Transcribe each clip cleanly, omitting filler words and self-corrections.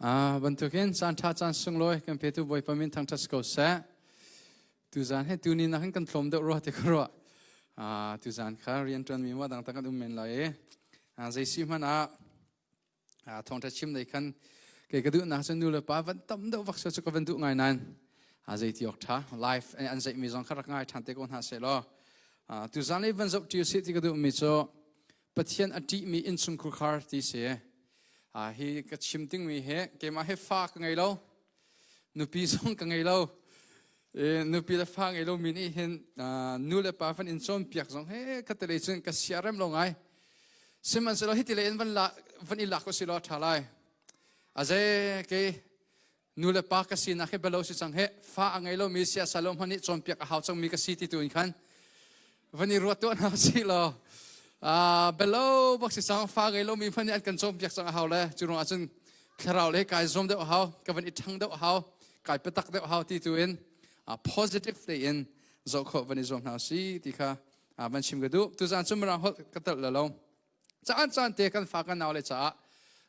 Bantukin caan ṭha caan sunglawi kan petu Bawipa min thangṭhat ko seh. Tuzaan he tuni nak hin kan tlawm deuh rua ti ka ruah. Tuzaan kha rianṭuan mi ma dang tak kan um men lai i zei si hmanh ah thawngṭha chim lei khan kei ka duhnak cu nu le pa van tam deuh vak cu ka van duh ngai nain zei ti awk ṭha live an zeih mi zong kha rak ngai ṭhan te ko hna seh law tuzaan lei van zoh ṭi usih ti ka duh mi cu Pathian a ṭihmi innchungkhar khar ti si. Hi ka chim dingmi hi keimah hi fa ka ngei lo. Nupi zong ka ngei lo. Nupi le fa ngei lomi nih hin nu le pa van in cawnpiak zong he ka te cun ka siarem lo ngai. Sihmanhsehlaw hiti lei in van la van i lak usih law ṭha lai. Aze ke nu le pa ka sinak hi belo si cang he fa a ngei lomi siasa lo hmanh nih cawnpiak a hau cangmi ka si ti tu in khan van i ruat tuah hna si law belo bak si cang fa ngei lomi hmanh nih an kan cawnpiak cang a hau le cu ruangah cun thlarau le kai zuam deuh a hau ka van i ṭhang deuh a hau kai patak deuh a hau ti tu in positive tein zoh khawh van i zuam hna si ti kha van chim ka duh tuzaan cu mirang holh ka telh lo caan caan te kan fa kan nau le caah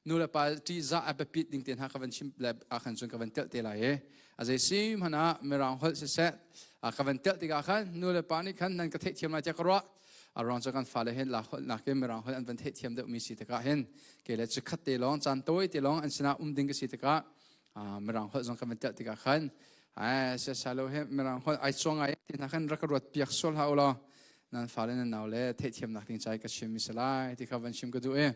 nu le pa ṭihzah a biapit ding te hna ka van chim le ah khan cun ka van telh te lai i a zei si hmanh ah mirang holh siseh ka van telh tikah khan nu le pa nih khan nan ka theihthiam lai tiah ka ruah. A ruang cu kan fale hin la holh nakin mirang holh an van theihthiam deuhmi si tikah hin ke le chikhat te lawng caan tawi te lawng an sinah um ding ka si tikah mirang holh zong kan van telh tikah khan ai siasa lo he mirang holh ai chuang ai ti hna khan rak ka ruat piak sual hlah u law nan fale nan nau le theihthiamnak ding cai ka chim mi si lai ti kha van chim ka duh i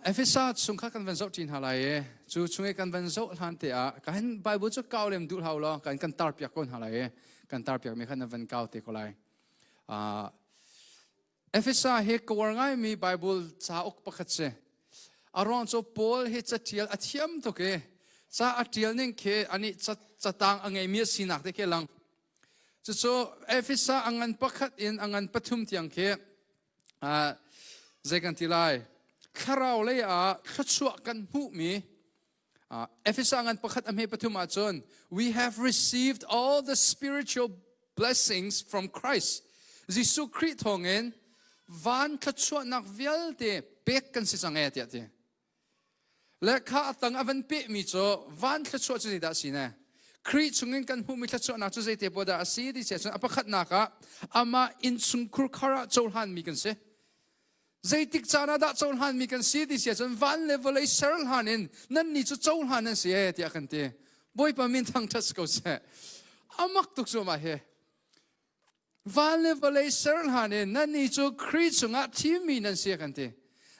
Efesa chung kha kan van zoh ṭi hna lai i cu chung i kan van zoh hlan te ah ka hin Bible cu kau lem duh hlah law kan kan tar piak ko hna lai i kan tar piak mi kha nan van kau te ko lai. Efesa hi ka uar ngaimi Bible cauk pakhat si. A ruang cu Paul hi catial a thiam tuk i ca a ṭial ning khi anih catang a ngeimi a sinak te khi lang. Cucu Efesa a ngan pakhat in a ngan pathum tiang khi zei kan ti lai thlarau lei ah thluachuah kan hmuhmi Efesa ngan pakhat a hme pathum ahcun we have received all the spiritual blessings from Christ. Jesuh Khrih thawngin van thluachuahnak vialte pek kan si cang e tiah ti. Le kha a tang a van pehmi cu van thluachuah cu zeidah a si ne? Khrih chungin kan hmuhmi thluachuahnak cu zeite poah dah a si ti cun a pakhatnak ah amah innchungkhur khar ah cohlanmi kan si. Zeitik caan ah dah cohlanmi kan si ti si ahcun van le vawlei ser hlan in nannih cu cohlan nan si ee tiah kan ti. Bawipa min thangṭhat si ko seh. Amak tuk cu mah hi. Van le vawlei ser hlan in nannih cu Khrih chungah thimmi nan si kan ti.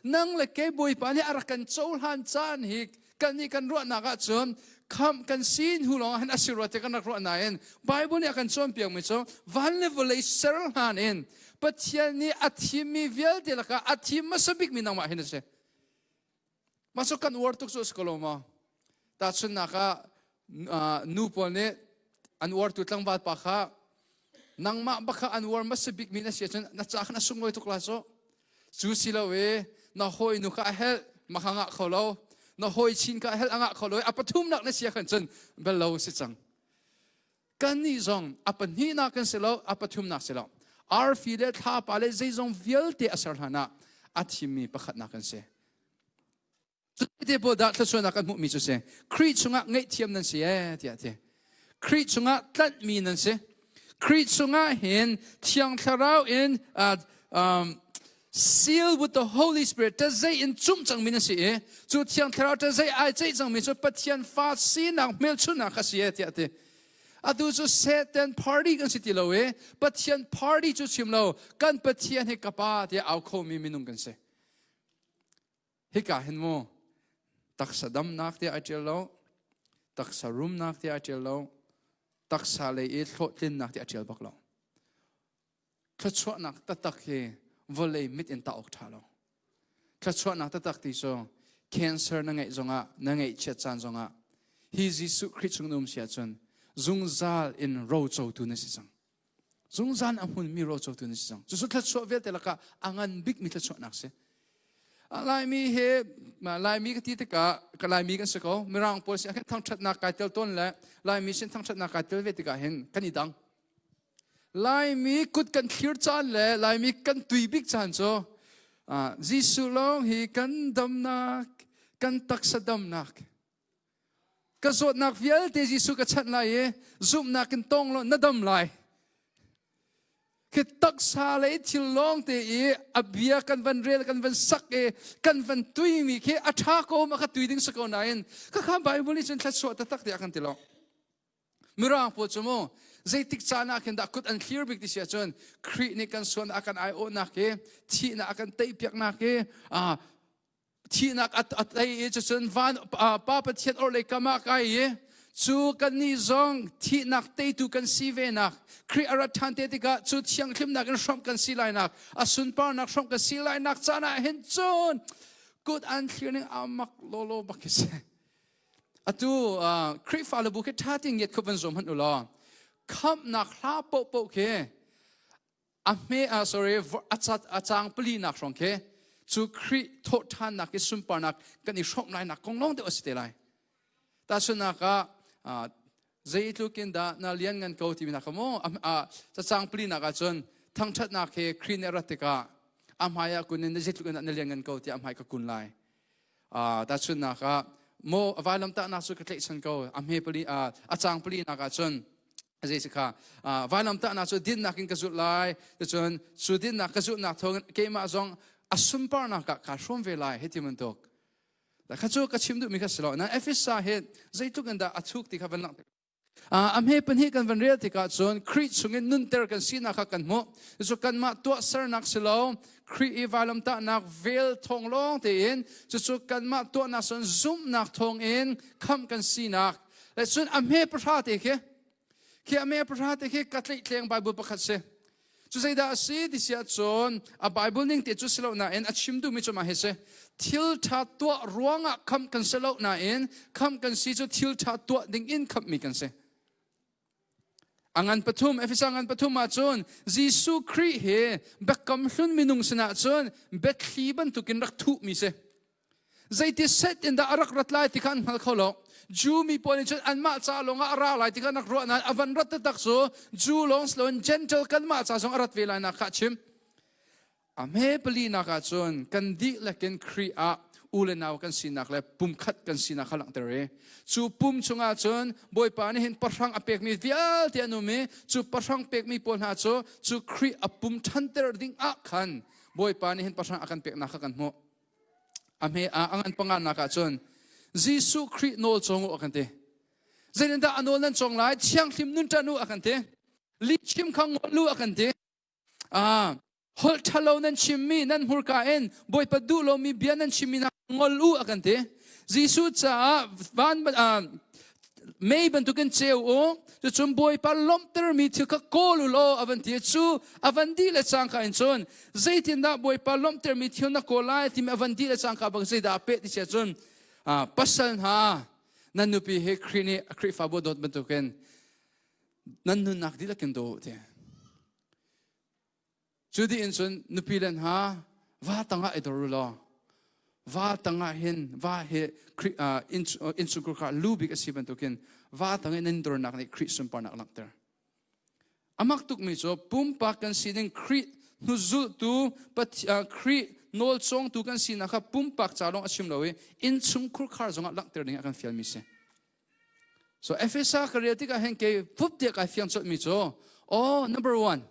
Nang le kei Bawipa nih a rak kan cohlan caan hi kannih kan ruahnak ahcun khamh kan si hnu lawng ah hin a si rua ti kan rak ruah nain Bible nih a kan cawnpiakmi cu van le vawlei ser hlan in Pathian nih a thimmi vialte lakah a thim hmasa bikmi nangmah hin a si. Mah cu kan uar tuk cu a si ko lo maw? Tahchunhnak ah nu pawl nih an uartu tlangval pa kha nangmah bak kha an uar hmasa bikmi na si ahcun na ca khan a sunglawi tuk la cu. Cu si lo i na hawinu kha a helh mah kha ngah kho lo. Na hawi chin kha a helh a ngah kho lo i a pathumnak na si ahkhan cun bel lo si cang. Kannih zong a pahnihnak kan si lo, a pathumnak si lo. Arfi le thlapa le zeizong vialte a ser hlan ah a thimmi pakhatnak kan si. Cuti pawl dah thluachuahnak kan hmuhmi cu si. Khrih chungah ngaihthiam nan si ee tiah ti. Khrih chungah tlanhmi nan si. Khrih chungah hin Thiang Thlarau in seal with the Holy Spirit ṭazei in cumh cangmi na si i cu Thiang Thlarau ṭazei ai ceih cangmi cu Pathian fa sinak hmelchunhnak kha si e tiah ti. Atu cu Satan party kan si ti lo i Pathian party cu chim lo kan Pathian hi ka pa tiah au khomi minung kan si. Hika hin mu taksa damnak tiah ai ṭial lo, taksa rumnak tiah ai ṭial lo, taksa lei i hlawhtlinnak tiah a ṭial bak lo. Thluachuahnak taktak hi vawlei mit in tah awk ṭha lo. Thluachuahnak taktak ti cu cancer na ngeih zongah, na ngeihchiat caan zongah hi Jesuh Khrih chung na um si ahcun zungzal in rocotu na si cang. Zungzal a hmunmi rocotu na si cang. Cucu thluachuah vialte lakah a ngan bikmi thluachuahnak si. Laimi he Laimi ka ti tikah ka Laimi kan si ko. Mirang pawl sin thangṭhatnak kai tel tawn le Laimi sin thangṭhatnak kai tel ve tikah hin kan i dang. Laimi kut kan thlir caan le Laimi kan tui bik caan cu Jesuh lawng hi kan damnak. Kan taksa damnak. Ka zawtnak vialte Jesuh ka chanh lai i zumhnak in tong law na dam lai. Khi taksa lei thil lawng te i a bia kan van rel kan van sak i kan van tui mi khi a ṭha ko ma ka tui ding si ko nain ka kha Bible nih cun thluachuah taktak tiah kan ti lo. Mirang pawl cu mu zeitik caan ah khin dah kut an thlir bik ti si ahcun Khrih nih kan suan a kan aiawhnak hi thihnak a kan teipiaknak hi thihnak a tei i cucun van Pa Pathian orhlei kam ah kai i cu kannih zong thihnak teitu kan si ve nak Khrih a rat ṭhan te tikah cu thianghlimnak in hrawmh kan si lai nak a sunparnak hrawmh kan si lai nak caan ah hin cun kut an thlir ning amak lawlaw bak khi si. Atu Khrihfa le bu khi ṭha tein ngiat khup van zuam hmanh u law khamhnak hla paohpaoh khi a hme ah sorry a cang pali nak hrawng khi cu Khrih thawhṭhannak i sunparnak kan i hrawmh lai nak kong lawng deuh a si te lai. Tahchunhnak ah zeitluk in dah na lian ngan ko timi nak kha mu cacang pali nak ahcun thangṭhatnak he Khrih nih a rat tikah a hmai ah kun in zeitluk in dah na lian ngan ko tiah a hmai ka kun lai. Tahchunhnak ah maw vailamtahnak cu ka tlaihchan ko a hme pali a cang pali nak ahcun zei si kha vailamtahnak cu dinnak in ka zulh lai cun cu dinnak ka zulhnak thawngin keimah zong a sunparnak ah kaa hrawm ve lai hei ti bantuk kha cu ka chim duhmi kha si lo na Efesa hi zeitluk in dah a thuk ti kha van langhter. A hme pahnih kan van rel tikah cun Khrih chungin nunter kan sinak kha kan hmuh. Cucu kanmah tuahsernak si lo, Khrih i vailamtahnak vel thawng lawng tein cucu kanmah tuahnak cun zumhnak thawngin khamh kan sinak. Le cun a hme pahra te khi, khi a hme pahra te khi ka tlaihtleng Bible pakhat si. Cu zeidah a si ti si ahcun a Bible ning te cu si lo nain a chim duhmi cu mah hi si. Thil ṭha tuah ruangah khamh kan si lo nain khamh kan si cu thil ṭha tuah ding in khamhmi kan si. A ngan pathum, Efesa ngan pathum ahcun Jesuh Khrih hi biakam hlun minung sinah cun biathli bantukin rak thuhmi si. Zeiti set in dah a rak rat lai ti kha an hngal kho lo. Jew mi pawl nih cun anmah ca lawngah a ra lai ti kha an rak ruah nain a van rat taktak cu Jew lawng si loin Gentile kanmah ca zong a rat ve lai nak kha a chim. A hme palinak ah cun kan dihlak in Khrih ah u le nau kan sinak le pumkhat kan sinak kha langhter i cu pum chungah cun Bawipa nih hin pahrang a pekmi vialte an um i cu pahrang pekmi pawl hna cu cu Khrih a pum ṭhanter ding ah khan Bawipa nih hin pahrang a kan peknak kha kan hmuh. A hme a ngan panganak ah cun Jesuh Khrih nawl cawng u a kan ti. Zeitindah a nawl nan cawng lai? Thianghlim nun ṭan u a kan ti. Lihchim kha ngol u a kan ti. Ah, holh ṭhalo nan chimmi nan hmurka in Bawipa duh lomi bia nan chimmi hna ngol u a kan ti. Jesuh caah van mei bantukin ceu u cucun Bawipa lawmhtermi thil kha kawl u law a van ti cu a van dih le cangka in cun zeitindah Bawipa lawmhtermi thil na kawl lai timi a van dih le cangka bang zeidah a peh ti sia cun pasal hna nan nupi he Khrih nih a Khrihfabu dawt bantukin nan nunnak dihlak in daw u ti. Cu dih in cun nupi le hna va tangah i dor u law va tangah hin va hi innchungkhar kha lu bik a si bantukin va tang i nan dornak nih Khrih sunparnak a langhter. A mak tukmi cu pumpak kan sining Khrih hnuzultu Khrih nawlcawngtu kan sinak kha pumpak ca lawng a chim lo i innchungkhur khar zongah langhter ding ah kan fialmi si. So Efesa ka rel tikah hin kei fup tiah kai fiang colhmi cu oh number one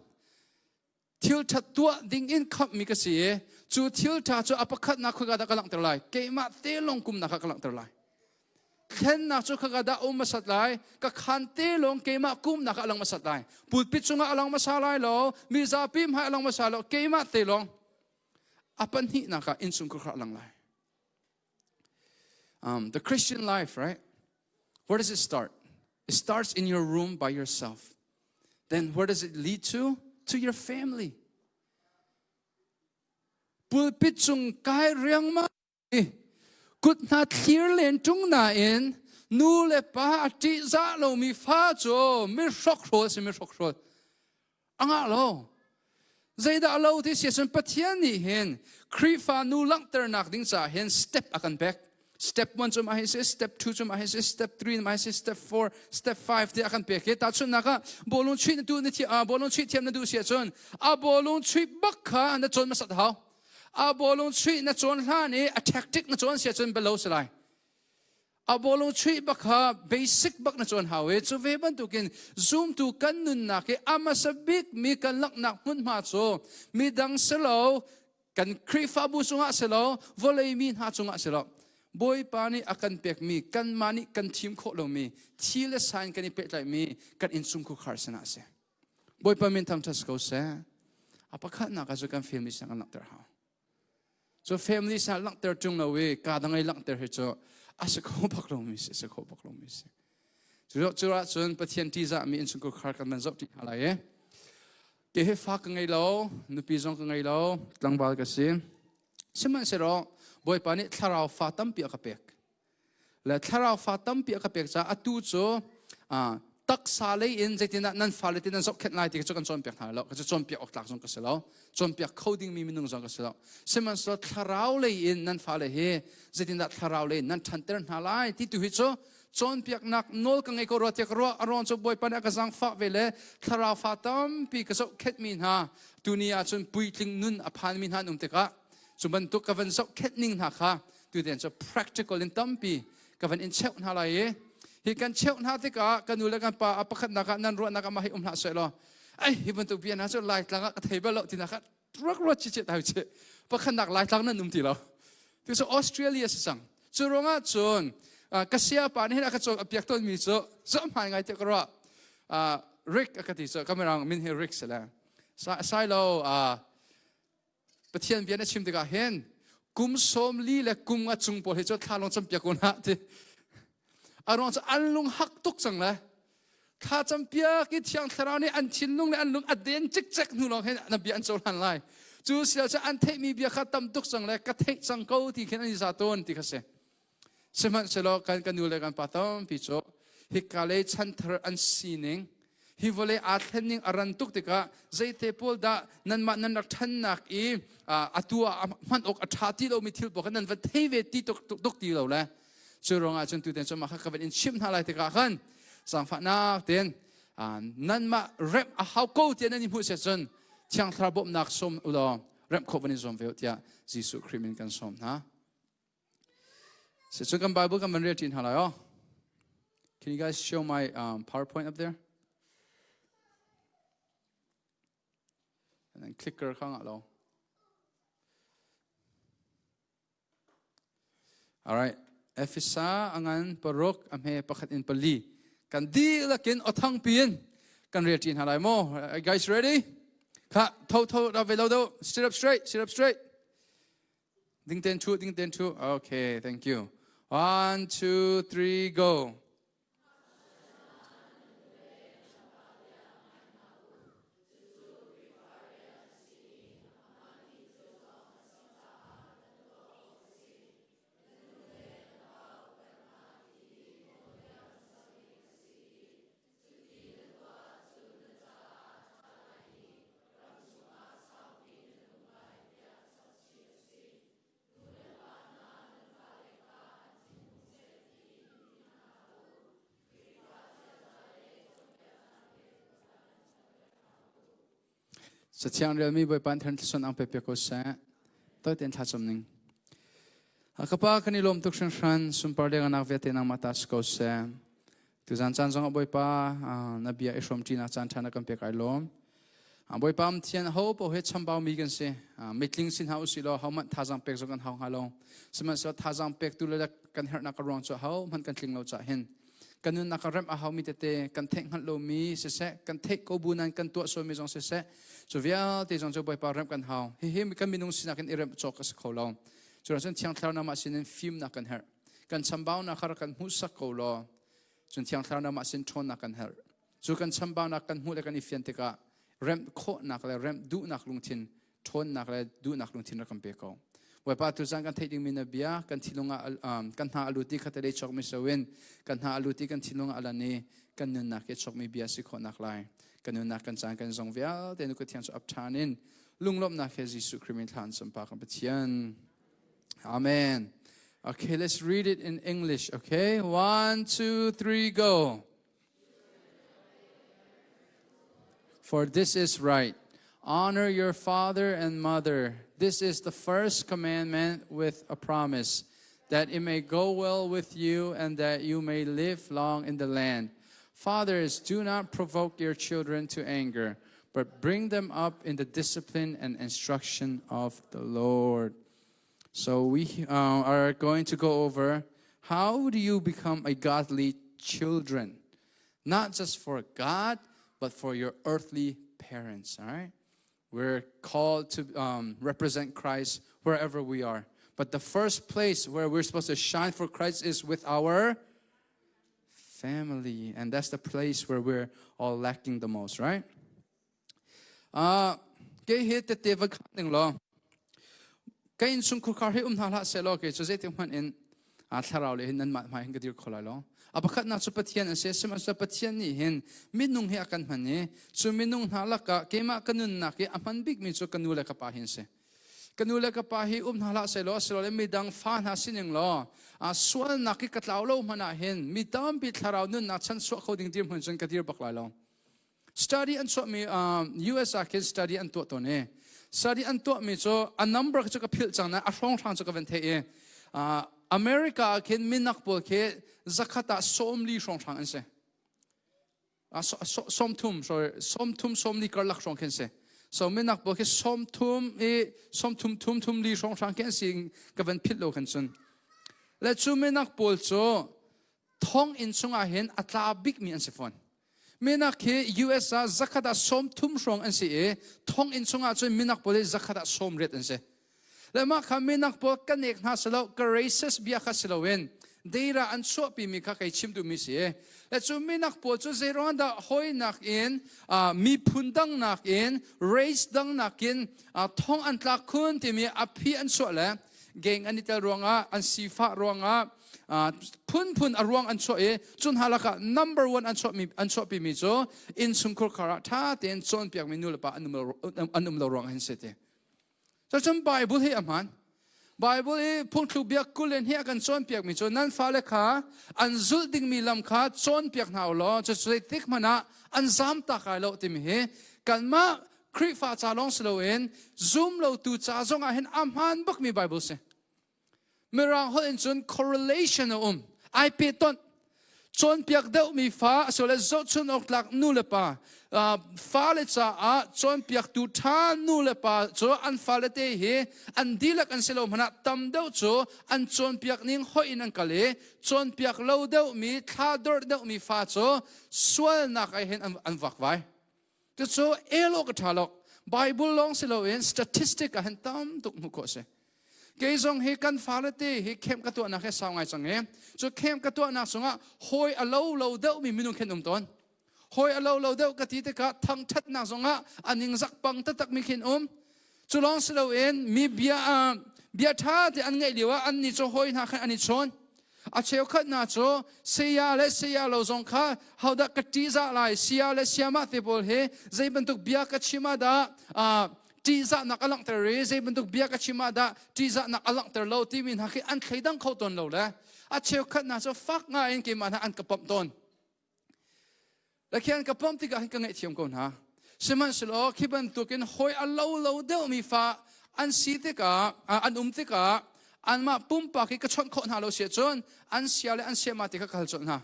thil ṭha tuah ding in khamhmi ka si i cu thil ṭha cu a pakhatnak khoika dah ka langhter lai keimah te lawng kumnak kha ka langhter lai thlennak cu khaka dah um hmasat lai ka khan te lawng keimah kumnak kha a lang hmasat lai pulpit cungah a lang hmasa lai lo mi zapi hmai a lang hmasa lo keimah te lawng a pahnihnak ah innchungkhar a lang lai The Christian life, right? Where does it start? It starts in your room by yourself. Then where does it lead to? To your family. Pulpit cung kai riangmang i kut hna thlir len ṭung nain nu le pa a ṭihzah lomi fa cu mi hrokhrawl si mi hrokhrawl. A ngah lo. Zeidah a lo ti si ahcun Pathian nih hin Khrihfa nu langhternak ding caah hin step a kan pek. Step 1 cu mah hi si, step 2 cu mah hi si, step 3 mah hi si, step 4, step 5 ti a kan pek i tahchunhnak ah bawlung chuih na tu na thi, bawlung chuih thiam na duh si ahcun a bawlung chuih bak kha na cawn hmasat hau. A bawlung chuih na cawn hlan i a tactic na cawn sia cun belo si lai. A bawlung chuih bak kha basic bak na cawn hau i cu ve bantukin zumtu kan nunnak i a hmasa bik mi kan langhnak hmunhma cu midang silo kan Khrihfabu cungah silo vawlei mi hna cungah silo Bawipa nih a kan pekmi kanmah nih kan thim khawh lomi thi le sa in kan i pehtlaihmi kan innchungkhar sinah a si. Bawipa min thangṭhat si ko seh. A pakhatnak ah cu kan family sinah kan langhter hau. Cu family sinah langhter ṭung lo i ka dang i langhter hi cu a si kho bak lomi si, si kho bak lomi si. Cu ah cun Pathian ṭihzahmi innchungkhar kan van zoh ṭi hna lai i ke hi fa ka ngei lo, nupi zong ka ngei lo, tlangval ka si. Sihmanhsehlaw Bawipa nih thlarau fa tampi a ka pek. Le thlarau fa tampi a ka pek caah atu cu taksa lei in zeitindah nan fale ti nan zohkhenh lai ti cu kan cawnpiak hna lo. Ka cu cawnpiak awk tlak zong ka si lo. Cawnpiak kho dingmi minung zong ka si lo. Sihmanhsehlaw thlarau lei in nan fale hi zeitindah thlarau lei in nan ṭhanter hna lai ti tu hi cu cawnpiaknak nawl ka ngei ko rua tiah ka ruah. A ruang cu Bawipa nih a ka zaangfah ve le thlarau fa tampi ka zohkhenhmi hna tuni ahcun puitling nun a phanmi hna an um tikah cu bantuk ka van zohkhenh ning hna kha tutan cu practical in tampi ka van in cheuh hna lai i hi kan cheuh hna tikah ka nu le kan pa a pakhatnak ah nan ruahnak ah mah hi um hlah seh law ai hi bantuk bia hna cu laitlang ah ka thei bal lo tinak ah rak ruat chi tai che pakhatnak laitlang nan um ti lo tu cu Australia si cang cu ruangah cun ka sia pa nih hin a ka cawn a piak tawn mi cu cu hmai ngai te ka ruah Rick a ka ti cu kamera min hi Rick sile sai lo Pathian bia na chim tikah hin kum 40 le kum nga cung pawl hi cu thla lawng campiak ko hna ti. A ruang cu an lung hak tuk cang le thla campiak i thiang thlarau nih an thinlung le an lung a den cikcek hnu lawng hin na bia an cohlan lai. Cu silo cu an theihmi bia kha tam tuk cang le ka theih cang ko ti khin an i za tawn ti kha si. Sihmanhsehlaw kan kan nu le kan pa tampi cu hika lei chanthar an sining hi vawlei aa thlenning a ran tuk tikah zeite pawl dah nanmah nan rak ṭhannak i atu ah hman awk a ṭha ti lomi thil pawl kha nan va thei ve ti tuk tuk ti lo le cu ruangah cun tuten cu mah kha ka van in chimh hna lai tikah khan zaangfahnak tein nanmah remh a hau ko tiah nan i hmuh siah cun Thiang Thlarau bawmhnak sawm u law remh khawh van in zuam ve u tiah Jesuh Khrih min kan sawm hna. So kan Bible kan van rel ṭin hna lai aw. Can you guys show my PowerPoint up there? And then clicker kha ngah lo. All right. Efesa angan paruk a hme pakhat in pali. Kan dihlak in othang piin kan rel ṭi hna lai maw? Are you guys ready? Kha tho tho da ve lo do. Sit up straight, sit up straight. Ding ten chu, ding ten chu. Okay, thank you. One, two, three, go. Cathiang relmi Bawipa in thlan ang pe ko seh. Toi ten thla chom ning. Ka pa kan i lawm tuk hringhran sunpar deng anak vialte nangmah ta si ko seh. Tuzan caan zong ah Bawipa na bia i hrawm ṭinak caan ṭha na kan pek ai lawm. Bawipa Pathian ho paoh he chambau mi kan si. Mitling sin hna usih law hohmanh thazaang pek zong kan hau hnga lo. Sihmanhsehlaw thazaang pektu le kan herhnak a ruang cu hohmanh kan tling lo cah hin kan nunnak a remh a haumi tete kan theih hngalh lomi siseh kan theih ko bu nan kan tuah sualmi zong siseh cu vialte zong cu Bawipa remh kan hau. Hihi kan minung sinak in i remh cawk a si kho lo. Cu cun Thiang Thlarau namah sinin fimnak kan herh. Kan chambaunak kha rak kan hmuhsak ko law cun Thiang Thlarau namah sin ṭhawnnak kan herh. Cu kan chambaunak kan hmuh le kan i fian tikah remh khawhnak le remh duhnak lungthin ṭhawnnak le duhnak lungthin rak kan pe ko. Bawipa tuzan kan theih dingmi na bia kan thinlung ah kan hna a lut i khatalei chokmi soin kan hna a lut i kan thinlung ah a lan i kan nunnak hi chokmi bia si khawhnak lai kan nunnak kan caan kan zong vialte nu Pathian cu ap ṭhan in lunglawmhnak he Jesuh Khrih min thla an sampa kan Pathian. Amen. Okay, let's read it in English. Okay, one, two, three, go. For this is right. Honor your father and mother. This is the first commandment with a promise, that it may go well with you and that you may live long in the land. Fathers, do not provoke your children to anger, but bring them up in the discipline and instruction of the Lord. So we are going to go over how do you become a godly children, not just for God, but for your earthly parents, all right? We're called to represent Christ wherever we are. But the first place where we're supposed to shine for Christ is with our family. And that's the place where we're all lacking the most, right? Kei hi tette va khan ning law ka innchungkhur khar hi um hna hlah seh law kei cu zeitik hmanh in thlarau le hin nanmah hmai hin ka dir kho lai lo. A pakhatnak cu Pathian a si, sihmanhsehlaw Pathian nih hin minung hi a kan hman i cu minung hna lakah keimah ka nunnak i a hman bikmi cu ka nu le ka pa hi an si. Ka nu le ka pa hi um hna hlah sehlaw asilole midang fa hna sining law sualnak hi ka tlau lo hmanh ah hin mi tampi thlarau nunnak chan chuah kho ding dirhmun cun ka dir bak lai lo. Study an chuahmi US ah khin study an tuah tawn i study an tuahmi cu a number cu ka philh cang na a hrawnghrang cu ka van theih i America ah khin minak pawl khi zakhat ah 40 hrawnghrang an si. 30, sorry, 30 40 karlak hrawng khin si. So minak pawl khi 30 i 30 thum thum li hrawnghrang khi an si ka van philh lo khan cun. Le cu minak pawl cu thonginn chungah hin a tla bikmi an si fawn. Minak hi US ah zakhat ah 30 hrawng an si i thonginn chungah cun minak pawl hi zakhat ah 80 an si. Le mah kha minak pawl ka nek hna si lo, ka racist bia kha si loin deira an chuahpimi kha kei chim duhmi si. Le cu minak pawl cu zeiruang dah hawinak in miphun dang nakin race dang nakin thong an tlak khun timi a phi an chuah le gang an i tel ruangah an sifah ruangah phunphun a ruang an chuah i cun hna lakah number one an chuahmi an chuahpimi cu innchungkhur khar ah ṭha tein cawnpiakmi nulepa an um lo ruang hin si ti. Cun Bible hi a hmaan. Bible i phungthluk bia 20 le hnih a kan cawnpiakmi cu nan fale kha an zulh dingmi lam kha cawnpiak hna u law cu zeitik hmanh ah an zam tak lai lo timi hi kanmah Khrihfa ca lawng si loin zum lotu ca zong ah hin a hmaan bakmi Bible si. Mirang holh in cun correlation a um. Ai pehtonh. Cawnpiak deuhmi fa asile zohchun awk tlak nu le pa fale caah cawnpiaktu ṭha nu le pa cu an fale te hi an dihlak an si lo hmanh ah tam deuh cu an cawnpiak ning hoih in an kal i cawnpiak lo deuhmi thla dorh deuhmi fa cu sualnak ai hin an vakvai. Cucu el awk a ṭha lo. Bible lawng si loin statistic ah hin tam tuk hmuh khawh a si. Kei zong hi kan fale te hi camp ka tuahnak hi sau ngai cang i cu camp ka tuahnak chungah hawi a lo lo deuhmi minung khin um tawn. Hawi a lo lo deuh ka ti tikah thangṭhatnak zongah a ningzak pang taktakmi khin um. Cu lawng si loin mi bia bia ṭha te an ngaih lio ah annih cu hawi hna khan an i chawn. A cheukhat hna cu saya le saya lo zong kha hodah ka ṭihzah lai, saya le sayamah te pawl hi zei bantuk bia ka chim ah dah ṭihzahnak a langhter i zei bantuk bia ka chim ah dah ṭihzahnak a langhter lo timi hna khi an thleidang kho tawn lo le a cheukhat hna cu fak ngai in keimah hna an ka pamh tawn. Le khi an ka pamh tikah hin ka ngaihthiam ko hna. Sihmanhsehlaw khi bantukin hawi a lo lo deuhmi fa an si tikah, an um tikah anmah pumpak hi ka chawnh khawh hna lo si ahcun an sia le an siama ti kha ka hal colh hna.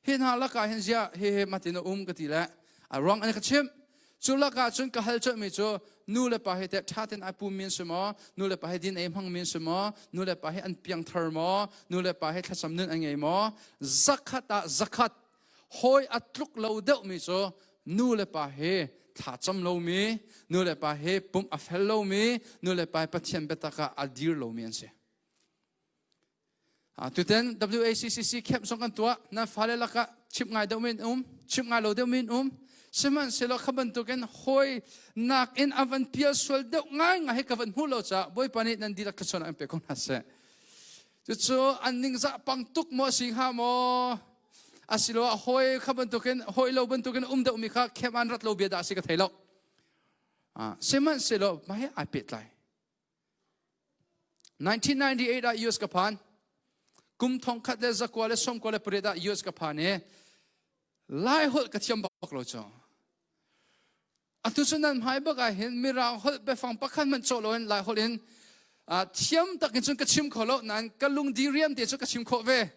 Hi hna lakah hin ziah hihi matin a um ka ti le a ruang an ka chimh. Cu lakah cun ka hal colhmi cu nu le pa hi teh ṭha tein ai pummi an si maw? Nu le pa hi din ei hmangmi an si maw? Nu le pa hi an piangthar maw? Nu le pa hi thlacam nun an ngei maw? Zakhat ah zakhat hawi a tluk lo deuhmi cu nu le pa hi thlacam lomi, nu le pa hi pumh a fel lomi, nu le pa hi Pathian biatak ah a dir lomi an si. Tuten WACCC camp zong kan tuah. Nan fale lakah chimh ngai deuh men um, chimh ngai lo deuh men um. Sihmanhsehlaw kha bantukin hawi nakin a van pial sual deuh ngai ngai hi ka van hmu lo caah Bawipa nih nan dihlak thluachuahnak in pe ko hna seh. Cucu an ningzah pang tuk maw si hnga maw? Asiloah hawi kha bantukin hawi lo bantukin um deuhmi kha camp an rat lo bia dah si ka thei lo. Sihmanhsehlaw mah hi ai pehtlai. 1998 ah US ka phan. Kum 1998 ah US ka phan i Lai holh ka thiam bak lo cu. Atu cu nan hmai bak ah hin Mirang holh biafang pakhat hmanh cawh loin Lai holh in thiam takin cun ka chim kho lo nain ka lung diriam te cu ka chim khawh ve.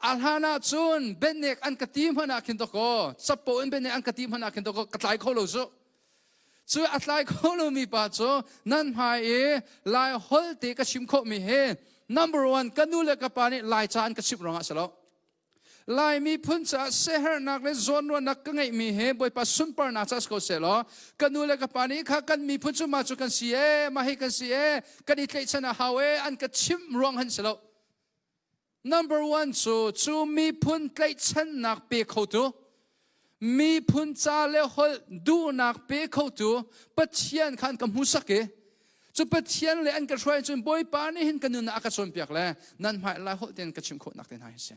A hlan ah cun bianek an ka ti hmanh ah khin dakaw capo in bianek an ka ti hmanh ah khin dakaw ka tlai kho lo cu. Cu a tlai kho lomi pa cu nan hmai i Lai holh te ka chim khawhmi hi number one ka nu le ka pa nih Lai ca an ka chimh ruangah si lo. Lai miphun caah siaherhnak le zawnruahnak ka ngeihmi he Bawipa sunparnak caah si ko sehlaw ka nu le ka pa nih kha kan miphun cu mah cu kan si ee mah hi kan si ee kan i tlaihchan a hau ee an ka chimh ruang han si lo. Number one cu cu miphun tlaihchannak pe khotu miphun ca le holh duhnak pe khotu Pathian kha an ka hmusak i cu Pathian le an ka hruai cun Bawipa nih hin ka nun ah a ka cawnpiak le nan hmai lai holh tein ka chim khawhnak te hna hi si.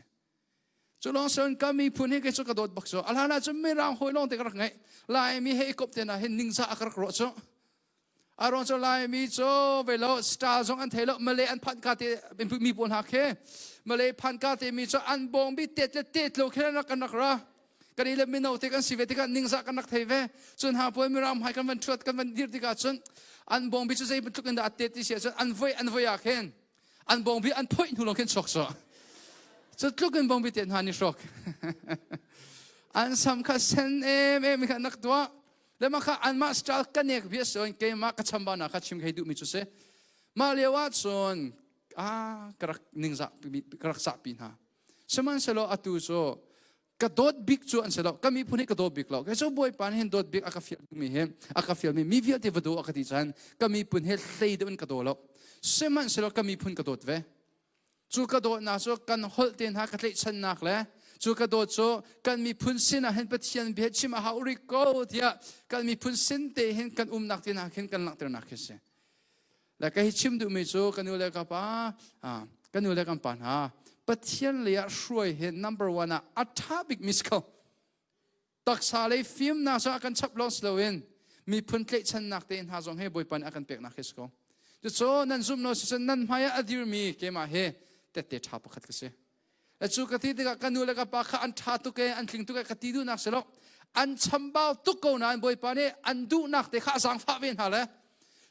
Cu lawng siloin ka miphun hi kei cu ka dawt bak cu. A hlan ah cun Mirang hawi lawng te ka rak ngeih. Laimi he i kop te na hin ningzah a ka rak ruah cu. A ruang cu Laimi cu ve lo star zong an thei lo Malay an phan ka te mi pawl hna khi Malay phan ka te mi cu an bawng bi tet le tet lo khin an rak kan rak ra. Kan i le mino te kan si ve tikah ningzah kan rak thei ve. Cun ha puai Mirang hmai kan van thuat kan van dir tikah cun an bawng bi cu zei bantuk in dah a tet ti si ahcun an voi an voi ah khin an bawngbi an phoih hnu lawng khin chuak sawh cu tluk in bawngbi te hna ni hrawk an sam kha sen em em kha nak tuah le mah kha anmah style ka nek bia so in keimah ka chamba na kha chim khei duh mi cu si mah lio ah cun a ka rak ningzah ka rak sah pi hna sihmanhsehlaw atu cu ka dawt bik cu an si lo ka miphun hi ka dawt bik lo kei cu bawipa nih hin dawt bik a ka fial mi hi a ka fial mi mi vialte va daw a ka ti chan ka miphun he hlei deuh in ka daw lo sihmanhsehlaw ka miphun ka dawt ve cu ka dawtnak cu kan holh te hna ka tlaihchannak le cu ka dawt cu kan miphun sin ah hin Pathian bia chim a hau rih ko tiah kan miphun sin te hin kan umnak te hna khin kan langhternak khi si Le ka hi chim duhmi cu ka nu le ka pa, ka nu le kan pa hna, Pathian lei ah hruai hi number one ah a ṭha bik mi si ko. Taksa lei fimnak cu a kan chap lawng si loin miphun tlaihchannak te hna zong hi Bawipa nih a kan peknak hi si ko. Cucu nan zumh lo sicun nan hmai ah a dirmi keimah hi tette ṭha pakhat ka si. Cu ka ti tikah ka nu le ka pa kha an ṭha tuk ee, an tling tuk ee ka ti duhnak si lo. An chambau tuk ko nain Bawipa nih an duhnak te kha a zaangfah ve hna le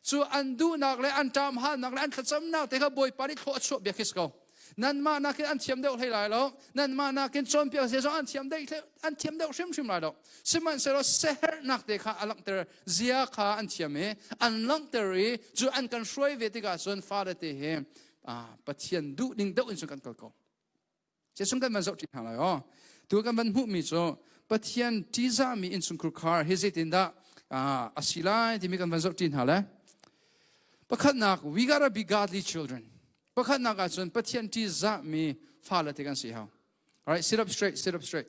cu an duhnak le an ṭamhalnak le an thlacamnak te kha Bawipa nih thlawh a chuah biak hi si ko. Nanmah nakin an thiam deuh hlei lai lo. Nanmah nakin cawnpiak se zong an thiam deuh an thiam deuh hrimhrim lai lo. Sihmanhsehlaw seherhnak te kha a langhter zia kha an thiam i an langhter i cu an kan hruai ve tikah cun fale te hi Pathian duh ning deuh in cun kan kal ko. Jesuh kan van zoh ṭi hna lai aw. Tu kan van hmuhmi cu Pathian ṭihzahmi innchungkhur khar hi zeitindah a si lai timi kan van zoh ṭi hna le. Pakhatnak, we gotta be godly children. Pakhatnak ahcun Pathian ṭihzahmi fale te kan si hau. All right, sit up straight, sit up straight.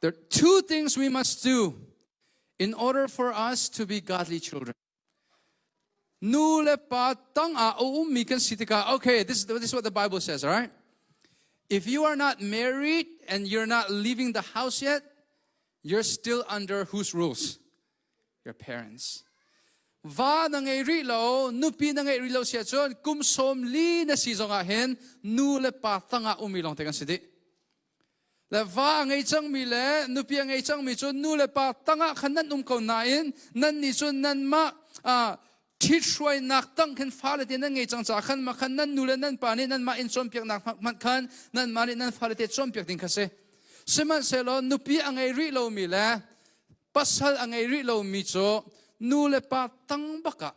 There are two things we must do in order for us to be godly children. Nu le pa tang ah a ummi kan si tikah, okay, this is what the Bible says, all right? If you are not married and you're not leaving the house yet, you're still under whose rules? Your parents. Va na ngei rih lo, nupi na ngei rih lo sia cun kum sawm li na si zongah hin nu le pa tangah ummi lawng te kan si dih. Le va a ngei cangmi le nupi a ngei cangmi cu nu le pa tangah khan nan um ko nain nannih cu nanmah ṭhithruainak tang khin fale te nan ngei cang caah khan mah khan nan nu le nan pa nih nanmah in cawnpiaknak hmanh khan nanmah nih nan fale te cawnpiak ding kha si. Sihmanhsehlaw nupi a ngei rih lomi le pasal a ngei rih lomi cu nu le pa tang bakah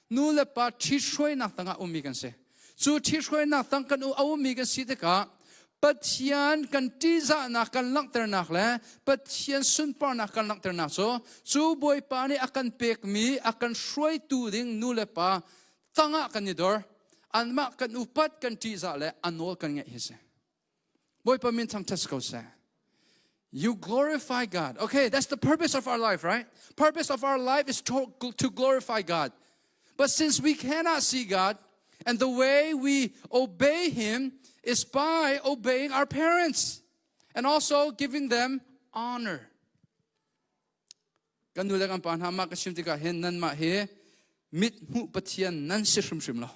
nu le pa ṭhithruainak tangah ummi kan si. Cu ṭhithruainak tang kan a ummi kan si tikah Pathian kan ṭihzahnak kan langhternak le Pathian sunparnak kan langhternak cu cu Bawipa nih a kan pekmi a kan hruaitu ding nu le pa tangah kan i dor. Anmah kan upat kan ṭihzah le a nawl kan ngaih hi si. Bawipa min thangṭhat si ko seh. You glorify God. Okay, that's the purpose of our life, right? Purpose of our life is to, to glorify God. But since we cannot see God, and the way we obey Him is by obeying our parents and also giving them honor. Kan nu le kan pa hna mah ka chim tikah hin nanmah hi mit hmuh Pathian nan si hrimhrim lo.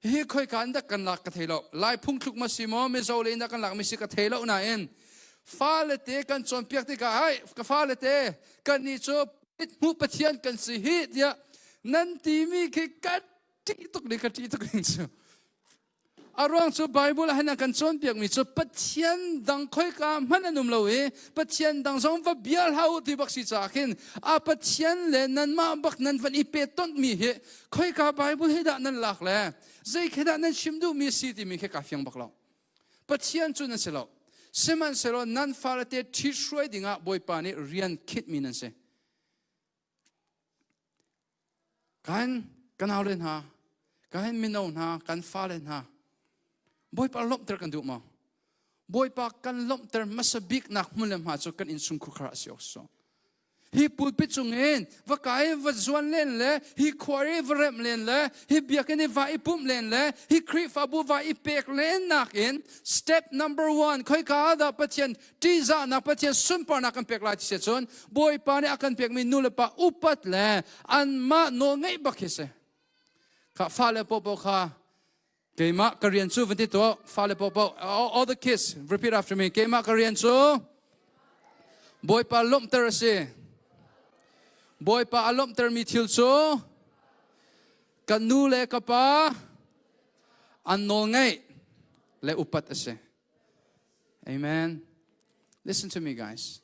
Hi khoi ka in dak kan lak ka thei lo. Lai phungthluk ma si maw Mizo le in dak kan lak mi si ka thei lo nain. Fale te kan cawnpiak tikah hai ka fale te kan nih cu hmuh Pathian kan si hi tiah nan timi khi ka ṭih tuk ning ka ṭih tuk ning cu. A ruang cu Bible ah hin a kan cawnpiakmi cu Pathian dang khoika hmanh an um lo i Pathian dang zong va bia hlah u ti bak si caah khin a Pathian le nanmah bak nan van i pehtonhmi hi khoika Bible hi dah nan lak le zei khi dah nan chim duhmi a si timi khi kaa fiang bak lo. Pathian cu nan si lo. Sihmanhsehlaw nan fale te ṭhithruai dingah Bawipa nih rian khinhmi nan si. Kan ka naule hna, kan mino hna, kan fale hna, Bawipa lawmhter kan duh maw? Bawipa kan lawmhter hmasa bik nak hmun le hma cu kan innchungkhar a si awk so. Hi pulpit chungin va kai va zuan len le hi khua i va remh len le hi biakinn i va i pumh len le hi Khrihfabu va i pek len nakin step number one khoika dah Pathian ṭihzahnak Pathian sunparnak kan pek lai ti si cun Bawipa nih a kan pekmi nu le pa upat le anmah nawl ngeih bak hi si. Kha fale popo kha keimah ka rian cu van ti tuah fale popo all the kids repeat after me keimah ka rian cu Bawipa lawmhter a si. Bawipa a lawmhtermi thil cu ka nu le ka pa an nawl ngeih le upat a si. Amen. Listen to me, guys.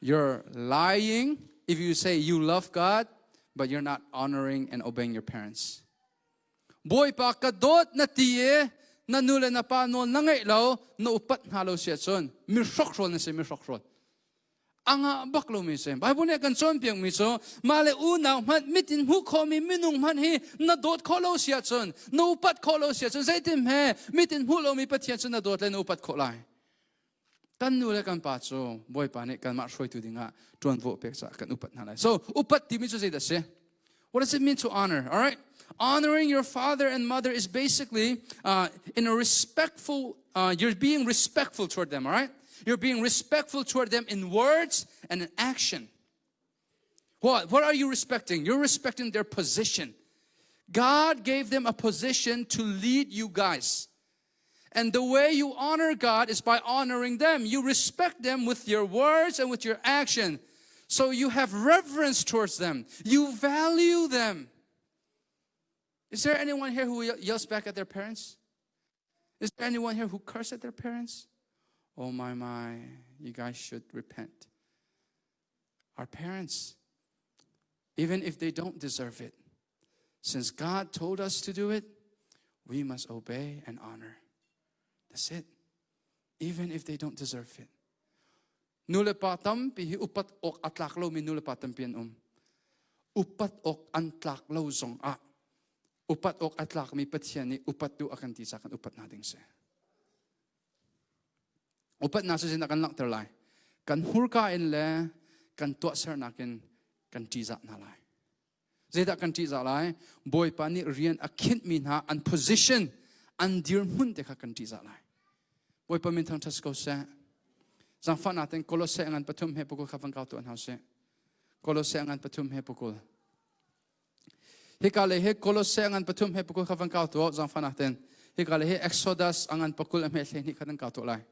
You're lying if you say you love God, but you're not honoring and obeying your parents. Bawipa ka dawt na ti i na nu le na pa nawl na ngeih lo, na upat hna lo si ahcun mi hrokhrawl na si, mi hrokhrawl. A ngah bak lomi si. Bible nih a kan cawnpiakmi cu mah le unau hmanh mit in hmuh khawhmi minung hmanh hi na dawt khawh lo si ahcun, na upat khawh lo si ahcun zeitin hme mit in hmuh lomi Pathian cu na dawt le na upat khawh lai. Kan nu le kan pa cu Bawipa nih kanmah hruaitu dingah ṭuanvo pek caah kan upat hna lai. So upat timi cu zeidah a si? What does it mean to honor? All right. Honoring your father and mother is basically in a respectful, you're being respectful toward them, all right? You're being respectful toward them in words and in action. What? What are you respecting? You're respecting their position. God gave them a position to lead you guys. And the way you honor God is by honoring them. You respect them with your words and with your action. So you have reverence towards them. You value them. Is there anyone here who yells back at their parents? Is there anyone here who curse at their parents? Oh my, my, you guys should repent. Our parents, even if they don't deserve it, since God told us to do it, we must obey and honor. That's it. Even if they don't deserve it. Nu le pa tampi hi upat awk a tlak lomi nu le pa tampi an um. Upat awk an tlak lo zong ah upat awk a tlakmi Pathian nih upat duh a kan ti ca kan upat hna ding si. Upatnak cu zeidah kan langhter lai? Kan hmurka in le kan tuahsernak in kan ṭihzah hna lai. Zeidah kan ṭihzah lai? Bawipa nih rian a khinhmi hna an position, an dirhmun te kha kan ṭihzah lai. Bawipa min thangṭhat si ko seh. Zaangfahnak tein Kolose ngan pathum he pukul kha van kau tuah hna usih. Kolose ngan pathum he pukul. Hika le hi Kolose ngan pathum he pakul kha van kau tuah zaangfahnak ten. Hika le hi Exodus angan pakul a hme hlei hnih kha nan kau tuah lai.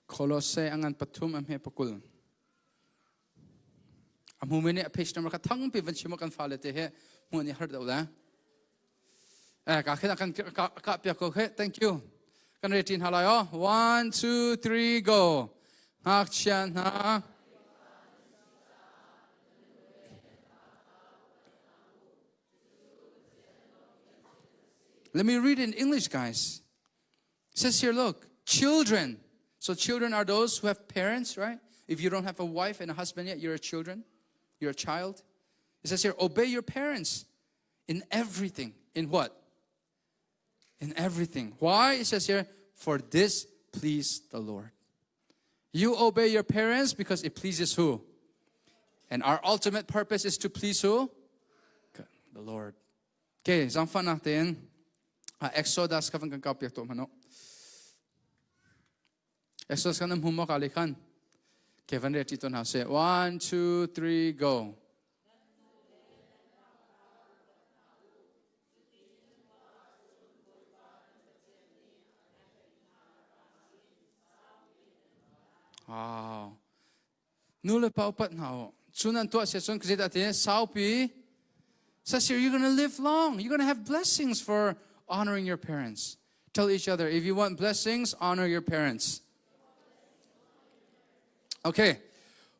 Kolose angan pathum a hme pakul. A hmu mi nih a page number kha thangpi van chim kan fale te he hmuh nih har deuh le. Eh, ka khin kan ka piak ko khe. Thank you. Kan re tin halai oh. One, two, three, go. Ngakchia hna. Let me read in English, guys. It says here, look, children. So children are those who have parents, right? If you don't have a wife and a husband yet, you're a children. You're a child. It says here, obey your parents in everything. In what? In everything. Why? It says here, for this please the Lord. You obey your parents because it pleases who? And our ultimate purpose is to please who? The Lord. Okay, zangfahnak tein Exodus kha van kan kau piak tuah hmanh u. Exodus kan hmu maw ka le khan? Okay, van re ṭi tuah hna sih. One, two, three, go. Wow. Nu le pa upat hna u. Cu nan tuah sia cun zeidah ti saupi says here you're going to live long. You're going to have blessings for honoring your parents. Tell each other if you want blessings, honor your parents. Okay.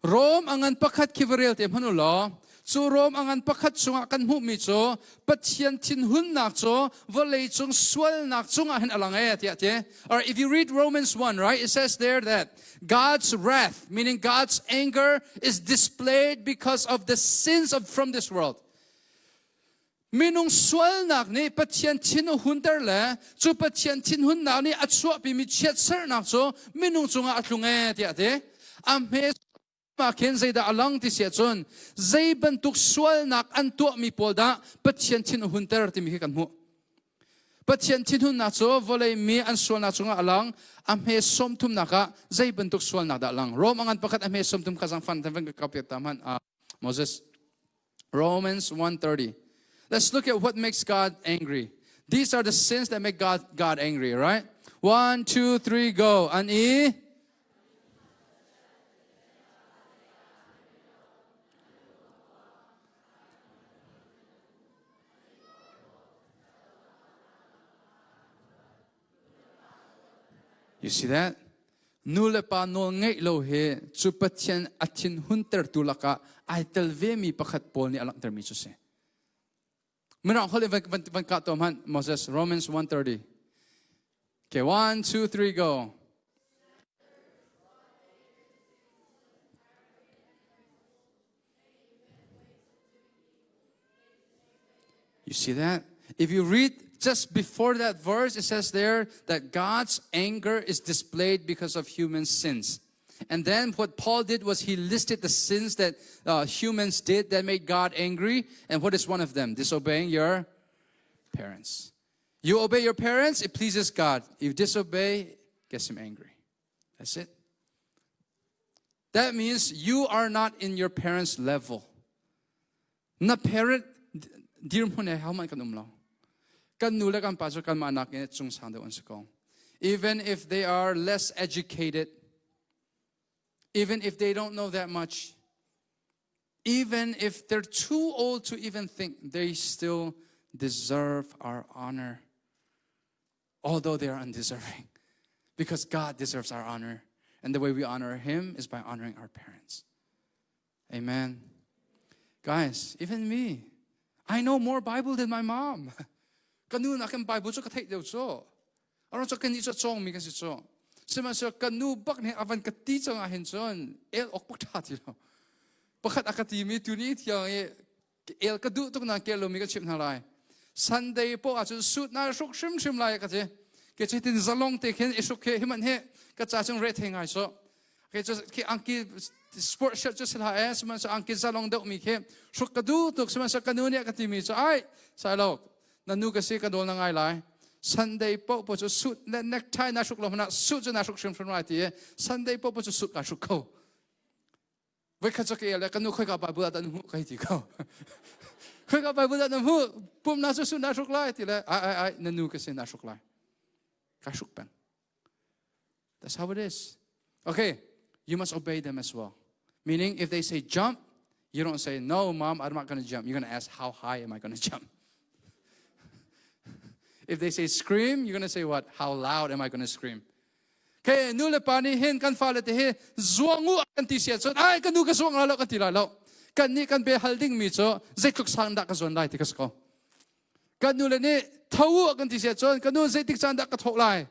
Rom angan pakhat khi va rel te hmanh u law cu Rom angan pakhat chungah kan hmuhmi cu Pathian thinhunnak cu vawlei cung sualnak cungah hin a lang e tiah ti. Or if you read Romans 1, right, it says there that God's wrath, meaning God's anger, is displayed because of the sins of from this world. Minung sualnak nih Pathian thin a hunter le cu Pathian thinhunnak nih a chuahpimi chiatserhnak cu minung cungah a tlung ee tiah a ti. A hme ah khin zeidah a lang ti si ahcun zei bantuk sualnak an tuahmi pawl dah Pathian thin a hunter timi khi kan hmuh. Pathian thinhunnak cu vawlei mi an sualnak cungah a lang. A hme sawmthumnak ah zei bantuk sualnak dah a lang? Rom a ngan pakhat a hme sawmthum kha zangfan van ka piak ta hmanh. Moses. Romans 1:30. Let's look at what makes God angry. These are the sins that make God, God angry, right? One, two, three, go. An e. You see that? Nu le pa nawl ngeih lo hi cu Pathian a thinhuntertu lakah ai tel vemi pakhat Paul nih a langhtermi cu si. Mirang holh in van, van kah tuah hmanh Moses Romans 1:30. Okay, one, two, three, go. You see that? If you read just before that verse, it says there that God's anger is displayed because of human sins. And then what Paul did was he listed the sins that uh, humans did that made God angry. And what is one of them? Disobeying your parents. You obey your parents, it pleases God. If you disobey, gets him angry. That's it. That means you are not in your parents' level. Na parent dirhmun he hohmanh kan um lo. Kan nu le kan pa cu kanmah nakin cung sang deuh an si ko. Even if they are less educated, even if they don't know that much, even if they're too old to even think, they still deserve our honor, although they are undeserving, because God deserves our honor. And the way we honor Him is by honoring our parents. Amen. Guys, even me, I know more Bible than my mom. Ka nu nakin Bible cu ka theih deuh cu. Aron cu kan nih cu cawngmi kan si cu. Sihmanhsehlaw ka nu bak nih a van ka ti cang ah hin cun el awk bak ṭha ti lo. Pakhat a ka timi tuni tiang i el ka duh tuk na kel lomi ka chimh hna lai. Sunday poh ahcun suit na hruk hrimhrim lai ka ti. Ke cu tin zalong te khin i hruk khi himan hi ka ca cung re thei ngai so. Ke cu khi angki sport shirt cu sila e sihmanhsehlaw angki zalong deuh mi khi hruk ka duh tuk sihmanhsehlaw ka nu nih a ka timi cu ai sai lo na nu ka si ka dawl na ngai lai. Sunday poh po cu suit le necktie na hruk lo hmanh ah suit cu na hruk hrimhrim lai ti i Sunday poh po cu suit ka hruk kho. Voikhat cu ka el le ka nu khoika Bible ah dah na hmuh ka hei ti ko. Khoika Bible ah na hmuh pumnak cu sun naa hruk lai ti le ai ai ai na nu ka sin naa hruk lai. Ka hruk peng. That's how it is. Okay, you must obey them as well. Meaning if they say jump, you don't say, no, mom, I'm not going to jump. You're going to ask, how high am I going to jump? if they say scream, you're going to say what? How loud am I going to scream? Ke nu le pa nih hin kan fale te hi zuang u kan ti si ahcun ai ka nu ka zuang lai lo kan ti lai lo. Kan nih kan be hal ding mi cu zeitluk sang dah ka zuan lai ti ka si ko. Kan nu le nih tho u kan ti si ahcun ka nu zeitik caan dah ka thawh lai.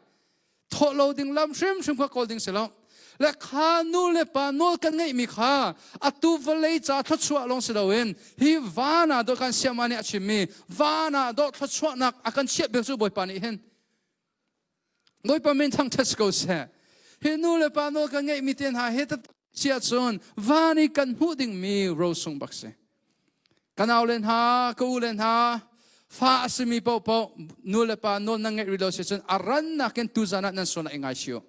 Thawh lo ding lam hrimhrim kha kawl ding si lo. Le kha nu le pa nawl kan ngeihmi kha atu vawlei ca thluachuah lawng si loin hi van ah dawh kan siama nih a chimmi van ah dawh thluachuahnak a kan chiah bik cu Bawipa nih hin Bawipa min thangṭhat si ko seh. Hi nu le pa nawl kan ngeihmi te hna hi si ahcun van i kan hmuh dingmi rosung bak si. Ka nau le hna, ka u le hna, fa a simi paohpaoh nu le pa nawl nan ngeih rih lo si cun a rannak in tuzan ah nan sual ah i ngaichih u.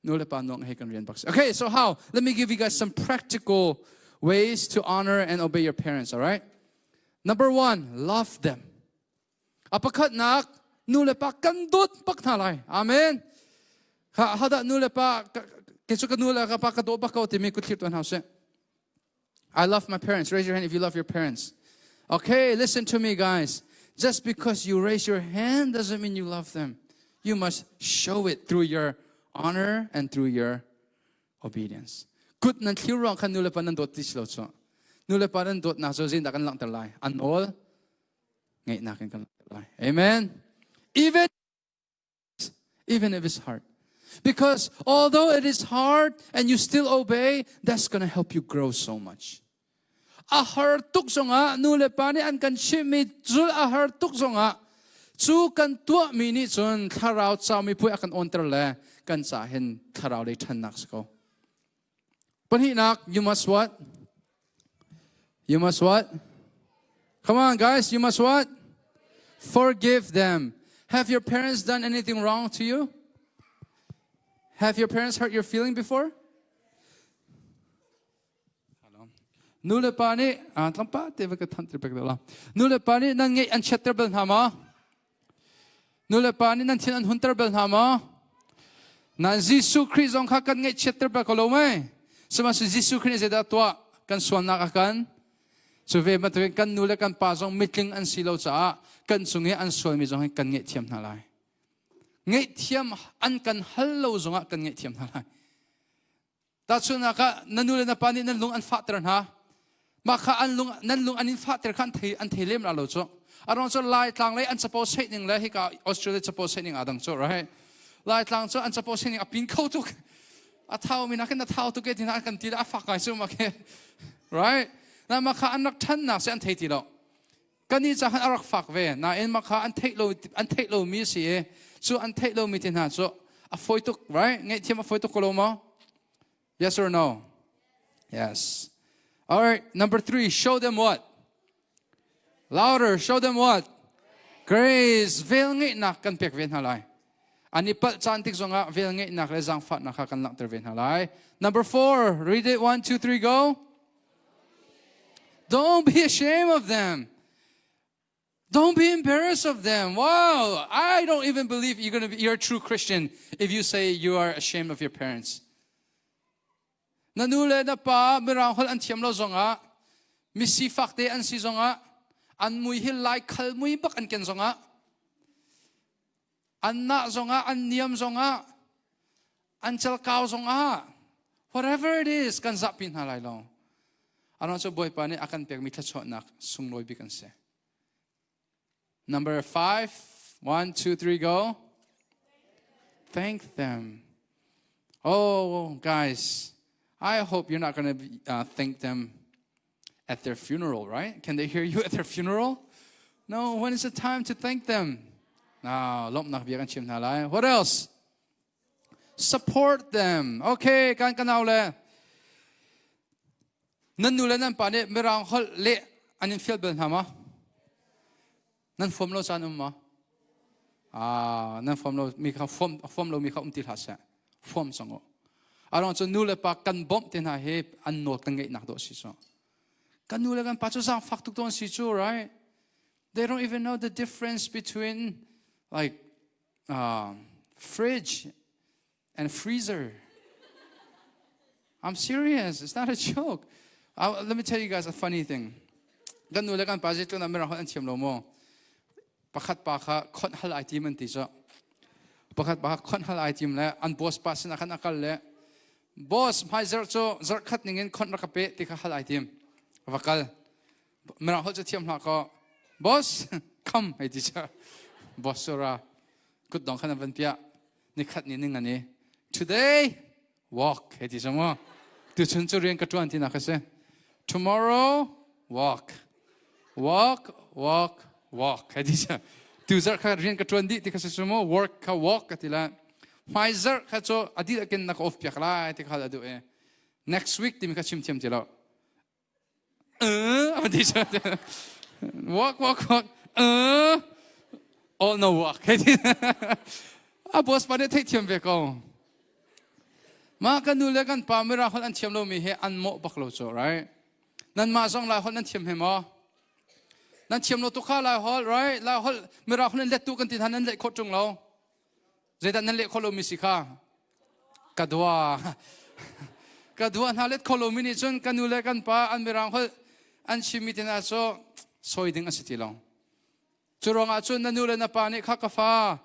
Nu le pa nawl he kan rian bak si. Okay, so how? Let me give you guys some practical ways to honor and obey your parents, all right? Number one, love them. A pakhatnak nu le pa kan dawt bak hna lai. Amen. Kha hadah nu le pa. Ke cu ka nu le ka pa ka daw bak ko timi kut thlir tuan hau seh. I love my parents. Raise your hand if you love your parents. Okay, listen to me guys. Just because you raise your hand doesn't mean you love them. You must show it through your honor and through your obedience. Kut nan thlir ruang khan nu le pa nan dawt ti si lo cu. Nu le pa nan dawtnak cu zeidah kan langhter lai? An nawl ngeihnak in kan langhter lai. Amen. Even even if it's hard. Because although it is hard and you still obey, that's going to help you grow so much. A har tuk zongah nu le pa nih an kan chimhmi zul a har tuk zongah cu kan tuahmi nih cun thlarau caumi puai a kan awnter le kan ca hin thlarau lei ṭhannak si ko. Pahnihnak, you must what? You must what? Come on, guys, you must what? Forgive them. Have your parents done anything wrong to you? Have your parents hurt your feeling before? Nu le pa nih tlangpa te va ka than pek la. Nu le pa nih nan ngeih an chiatter bal hna ma? Nu le pa nih nan thin an hunter bal hna maw? Nan Jesuh Khrih zong kha kan ngaihchiatter bal ko lo mei? Sihmanhsehlaw Jesuh Khrih nih zeidah tuah? Kan sualnak a kan cu ve bantukin kan nu le kan pa zong mitling an si lo caah kan cung i an sualmi zong hi kan ngaihthiam hna lai. Ngaihthiam an kan hal lo zongah kan ngaihthiam hna lai. Tahchunhnak ah na nu le na pa nih nan lung an fahter hna. Mah kha an lung nan lung an in fahter kha an thei an thei lem la lo cu. Arong cu Laitlang lei an capo seih ning le hika Australia capo seih ning aa dang cu right. Laitlang cu an capo seih ning a pin kho tuk. A thau mi nakin a thau tuk e ti hna an kan ti le a fak ngai cu ma khi. Right? Na mah kha an rak ṭhannak si an thei ti lo. Kan i ca khan a rak fak ve. Nain mah kha an theih lo an theih lomi si i cu an theih lomi te hna cu a fawi tuk, right? Ngaihthiam a fawi tuk ko lo maw? Yes or no? Yes. All right, number three, show them what? Louder, show them what? Grace. Vel ngeihnak kan pek ve hna lai. An i palh caan tik zongah vel ngeihnak le zaangfahnak kha kan langhter ve hna lai. Number four, read it. One, two, three, go. Don't be ashamed of them. Don't be embarrassed of them. Wow, I don't even believe you're gonna be you're a true Christian if you say you are ashamed of your parents. Na nu le na pa mirang holh an thiam lo zongah mi sifak te an si zongah an mui hi lai khal mui bak an ken zongah an nah zongah an niam zongah an calkau zongah whatever it is kan zahpi hna lai lo ano cu bawipa nih a kan pekmi thluachuahnak sunglawi bik an si number 5 1 2 3 go thank them oh guys I hope you're not going to thank them at their funeral, right? Can they hear you at their funeral? No, when is the time to thank them? No, lawmhnak bia kan chim hna lai. What else? Support them. Okay, kan kanau le nan nu le nan pa nih mirang holh leh an in fial bal hna ma? Nan fom lo caan um ma? Ah, nan fom lo mi kha fom fom lo mi kha um ti hlah seh. Fom cang u. Arong cu nu le pa kan bawmh te hna hi an nawl kan ngeihnak dawh si cu. Kan nu le kan pa cu zaangfak tuk tawn si cu, right? They don't even know the difference between like fridge and freezer. I'm serious. It's not a joke. Let me tell you guys a funny thing. Kan nu le kan pa zeitluk na mirang holh an thiam lo maw? Pakhat pa kha khonh hal ai tim an ti cu. Pakhat pa kha khonh hal ai tim le an boss pa sinah khan a kal le boss hmai zarh cu zarh khat ning in khonh rak ka pe ti kha hal ai tim. Va kal. Mirang holh cu thiam hlah kaw boss come hei ti cu. Boss cu ra kutdong khan an van piah. Nikhat ni ning ani. Today walk hei ti cu mu. Tuchun cu rian ka ṭuan tinak a si. Tomorrow walk. Walk, walk, walk hei ti cu. Tu zarh kha rian ka ṭuan dih ti kha si cu mu. Work kha walk ka ti la. Hmai zarh kha cu a dihlak in na ka off piak lai ti kha a duh i. Next week timi kha chim thiam ti lo. A ti walk walk walk all no walk a boss pa nih theihthiam ve ko mah kan nu le kan pa mira holh an thiam lomi hi an mawh bak lo cu right nan mah zong lai holh nan thiam he maw nan thiam lo tuk kha lai holh right lai holh mira holh in let tu kan ti hna nan leh khawh ṭung lo zeidah nan leh khawh lomi si kha? Ka dua. Ka dua hna let kho lomi nih cun ka nu le kan pa an mirang holh an chimmi te hna cu sawi ding a si ti lo. Cu ruangah cun na nu le na pa nih kha ka fa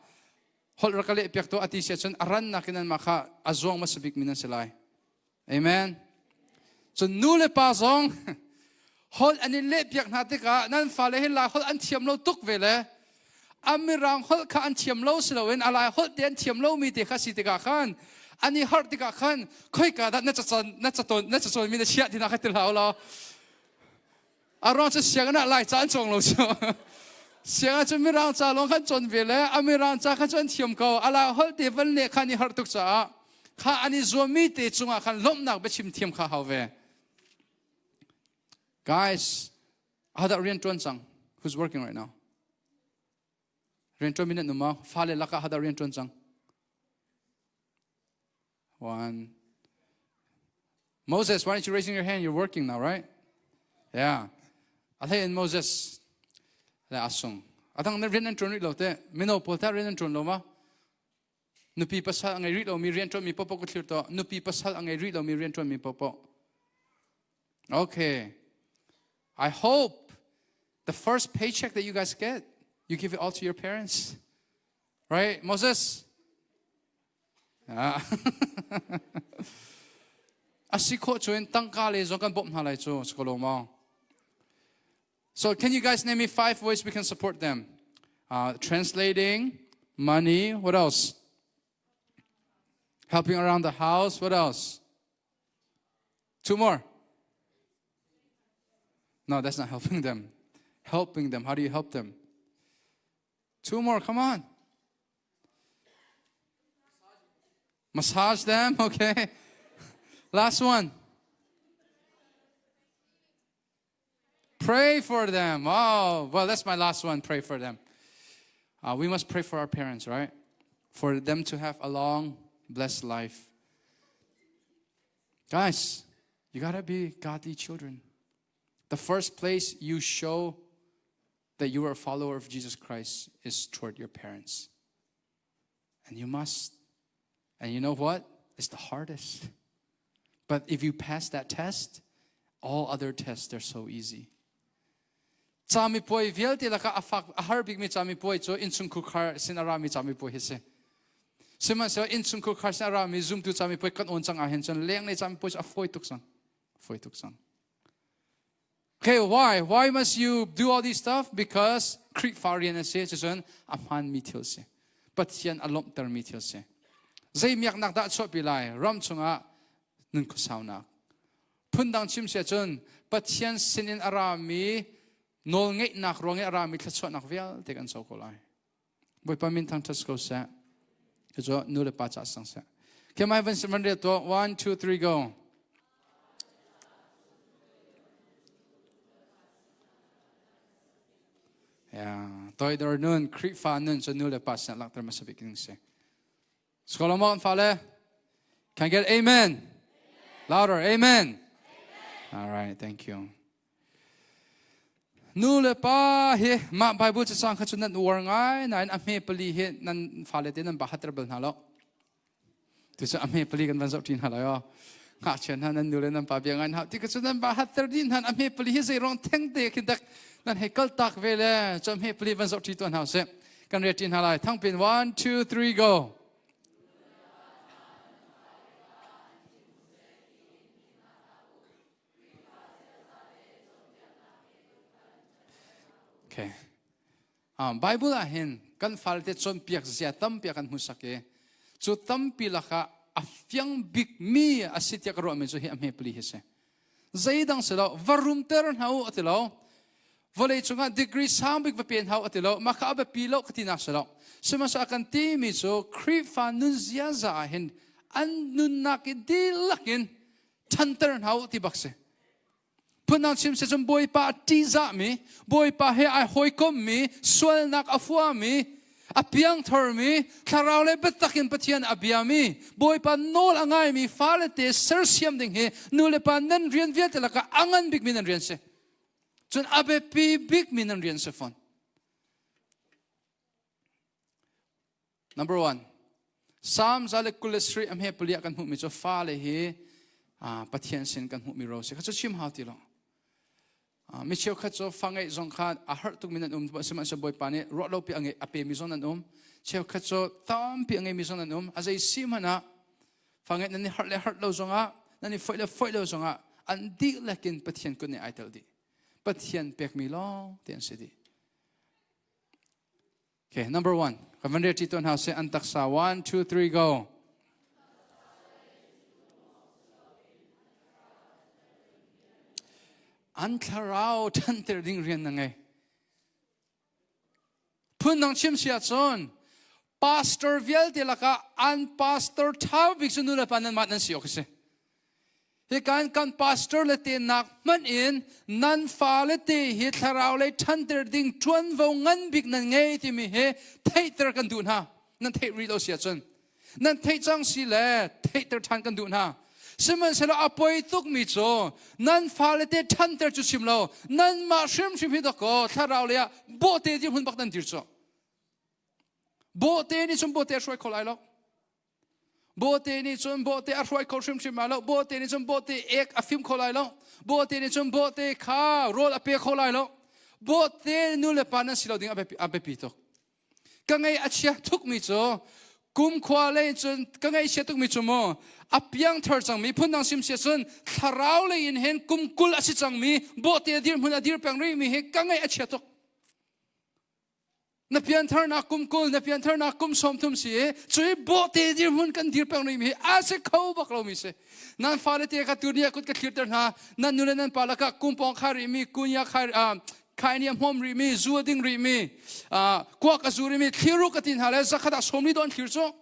holh rak ka leh piak tuah a ti si ahcun a rannak in anmah kha a zuang hmasa bikmi nan si lai. Amen. Cun nu le pa zong holh an in lehpiak hna tikah nan fale hi Lai holh an thiam lo tuk ve le a mirang holh kha an thiam lo si loin a Lai holh te an thiam lomi te kha si tikah khan an i harh tikah khan khoika dah na cacawn na cacawn na cacawnmi na chiah ti na kha ti hlah law a ruang cu sianginn ah Lai ca an cawng lo cu sianginn cu mirang ca lawng khan cawn ve le a mirang ca kha cu an thiam ko a Lai holh te van leh kha an i harh tuk caah kha an i zuammi te cungah khan lawmhnak biachim thiam kha hau ve. Guys, ahodah rian ṭuan cang? Who's working right now? Rian ṭuan mi nan um maw? Fale lakah ahodah rian ṭuan cang? One. Moses, why aren't you raising your hand? You're working now, right? Yeah. A hlei in Moses le Asung. Adang na rian an ṭuan rih lo te. Mino pawl ta rian an ṭuan lo ma? Nupi pasal a ngei rih lomi rianṭuanmi paohpaoh ka thlir tuah. Nupi pasal a ngei rih lomi rianṭuanmi paohpaoh. Okay. I hope the first paycheck that you guys get, you give it all to your parents. Right, Moses? Ah. A si khawh cun tangka le zong kan bawmh hna lai cu si maw? So can you guys name me five ways we can support them? Translating, money, what else? Helping around the house, what else? Two more. No, that's not helping them. Helping them. How do you help them? Two more, come on. Massage them, okay. Last one. Pray for them. Oh, well, that's my last one. Pray for them. We must pray for our parents, right? For them to have a long, blessed life. Guys, you gotta be godly children. The first place you show that you are a follower of Jesus Christ is toward your parents. And you must. And you know what? It's the hardest. But if you pass that test, all other tests, they're so easy. Camipuai vialte lakah a fak a har bikmi camipuai cu innchungkhar khar sin a rami camipuai hi si. Sihmanhsehlaw innchungkhar khar sin a rami zumtu camipuai kan awn cang ahhin cun lenglei camipuai cu a fawi tuk cang. Fawi tuk cang. Okay, why? Why must you do all these stuff? Because Khrihfa rian a si, cucun a hmaanmi thil si. Pathian a lawmhtermi thil si. Zei miaknak dah chuahpi lai? Ram chungah nun khuasaunak. Phundang chim si ahcun Pathian sinin a rami nawlngeihnak ruang i a rami thluachuahnak vialte kan co ko lai. Bawipa min thangṭhat ko seh. Cucu nu le pa ca sang seh. Okay, mai van van rel tuah. One, two, three, go. Yeah, toidor nun, Khrihfa nun cu nu le pa sin langhter hmasa bik ding si. Skolomon fale, can I get amen? amen? Louder, amen. amen. All right, thank you. Nu le pa hi mah Bible cacang kha cu nan uar ngai nain a hme pali hi nan fale te nan ba hatter bal hna lo. Tucu a hme pali kan van zoh ṭi hna lai aw. Ngakchia hna nan nu le nan pa bia ngai hna ti ka cu nan ba hatter dih hna a hme pali hi zei ruang theng te khin dak nan hei kal tak ve le cu a hme pali van zoh ṭi tuah hna usih. Kan riat ṭi hna lai. Thangpin 1 2 3 go. Okay. Bible ah hin kan falte cawnpiak zia tampi a kan hmuhsak i cu tampi lakah a fiang bikmi a si tiah ka ruahmi cu hi a hme pali hi si. Zeidang si lo, va rumter hna u a ti lo. Vawlei cungah degree sang bik va pen hau a ti lo. Mah kha a biapi lo ka tinak si lo. Sihmanhsehlaw a kan timi cu Khrihfa nun ziaza ah hin an nunnak i dihlak in ṭhanter hna u ti bak si. Phundang chim si cun Bawipa a ṭihzahmi, Bawipa he ai hawikommi, sualnak a fuami, a piangtharmi, thlarau le biatak in Pathian a biami, Bawipa nawl a ngaimi fale te sersiam ding hi nu le pa nan rian vialte lakah a ngan bikmi nan rian si. Cun a biapi bikmi nan rian si fawn. Number one, Psalm 123 a hme pali ah kan hmuhmi cu fale hi Pathian sin kan hmuhmi ro si. Kha cu chim hau ti lo. Mi cheukhat cu fa ngeih zong kha a harh tukmi nan um sihmanhsehlaw Bawipa nih ruah lopi a ngeih a pemi zong nan um. Cheukhat cu tampi a ngeimi zong nan um. A zei si hmanh ah fa ngeih nan i harh le harh lo zongah nan i foih le foih lo zongah an dihlak in Pathian kut nih ai tel dih. Pathian pekmi lawng te an si dih. Okay, number one. Kan van rel tawn hna sih an taksa. One, two, three, go. An thlarau ṭhanter ding rian na ngei. Phundang chim si ahcun pastor vialte lakah an pastor ṭha bik cu nu le pa nanmah nan si awk a si. Hikan kan pastor le te nak hmanh in nan fale te hi thlarau lei ṭhanter ding ṭuanvo ngan bik nan ngei timi hi theihter kan duh hna. Nan theih rih lo si ahcun. Nan theih cang si le theihter ṭhan kan duh hna. Sihmanhsehlaw a poi tukmi cu nan fale te ṭhanter cu chim lo nanmah hrimhrim hi dakaw thlarau lei ah bawhte dirhmun bak nan dir cu. Bawhte nih cun bawhte a hruai kho lai lo. Bawhte nih cun bawhte a hruai kho hrimhrim lai lo. Bawhte nih cun bawhte ek a fim kho lai lo. Bawhte nih cun bawhte kha rawl a pe kho lai lo. Bawhte nu le pa nan si lo ding a biapi tuk. Ka ngei a chia tukmi cu kumkhua lei cun ka ngaihchia tukmi cu mu a piangthar cangmi phundang sim sia cun thlarau lei in hin kum 20 a si cangmi bawhte dirhmun a dir peng rihmi hi ka ngaih a chia tuk. Na piantharnak kum 20, na piantharnak kum 30 si i cui bawhte dirhmun kan dir peng rihmi hi a si kho bak lomi si. Nan fale te kha tu ni ah kut ka thlirter hna. Nan nu le nan pa lakah kumpawng khai rihmi, kunya khai khaini a hmawm rihmi, zu a ding rihmi, kuak a zu rihmi, thliru ka ti hna le zakhat ah 40 dawn thlir cu.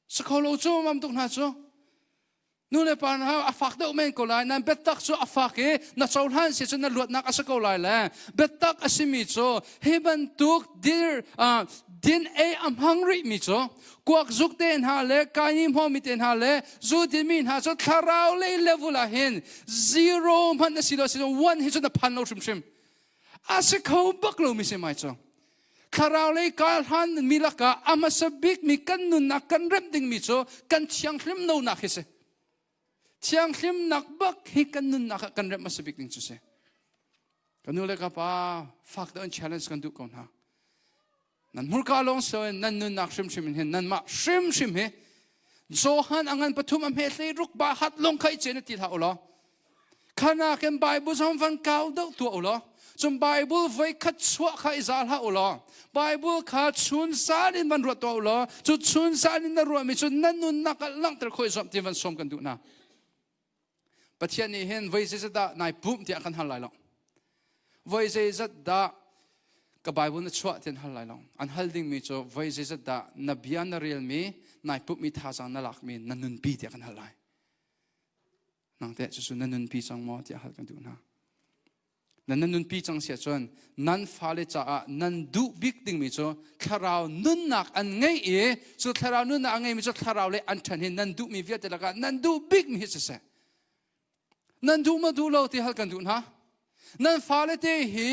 Sakho lo cu mam tuk hna cu. Nu le pa hna a fak deuh men ko lai nan biatak cu a fak i na cohlan si cu na luatnak a si ko lai le biatak a simi cu hi bantuk dir din ei a hmang rih mi cu kuak zuk te hna le kaini hmawmi te hna le zu dinmi hna cu thlarau lei level ah hin zero hmanh na si lo si one hi cu na phan lo hrimhrim a si kho bak lo mi si mai cu Thlarau lei kar hlan mi lakah a hmasa bikmi kan nunnak kan remh dingmi cu kan thianghlim lonak hi si. Thianghlimnak bak hi kan nunnak ah kan remh hmasa bik ding cu si. Ka nu le ka pa fak deuh in challenge kan duh ko hna. Nan hmurka lawng so in nan nunnak hrimhrim in hin nanmah hrimhrim hi Johan a ngan pathum a hme hlei ruk ba hat lawng kha i cen ti hlah u law Khana kan Bible zong van kau deuh tuah u law cun Bible voi khat chuah kha i zal hlah u law Bible kha chun zan in van ruat tuah u law cu chun zan in na ruahmi cu na nunnak ah langhter khawh i zuam ti van sawm kan duh hna. Pathian nih hin voi zeizat dah nai pumh tiah kan hal lai lo. Voi zeizat dah ka Bible na chuah ti an hal lai lo. An hal dingmi cu voi zeizat dah na bia na relmi nai pumhmi thazaang na lakmi na nunpi tiah kan hal lai. Nang teh cucu na nunpi cang maw tiah hal kan duh hna. Nan na nunpi cang si ahcun nan fale caah nan duh bik dingmi cu thlarau nunnak an ngei i cu thlarau nunnak a ngeimi cu thlarau le an ṭhan hi nan duhmi vialte lakah nan duh bikmi hi siseh. Nan duh maw duh lo ti hal kan duh hna. Nan fale te hi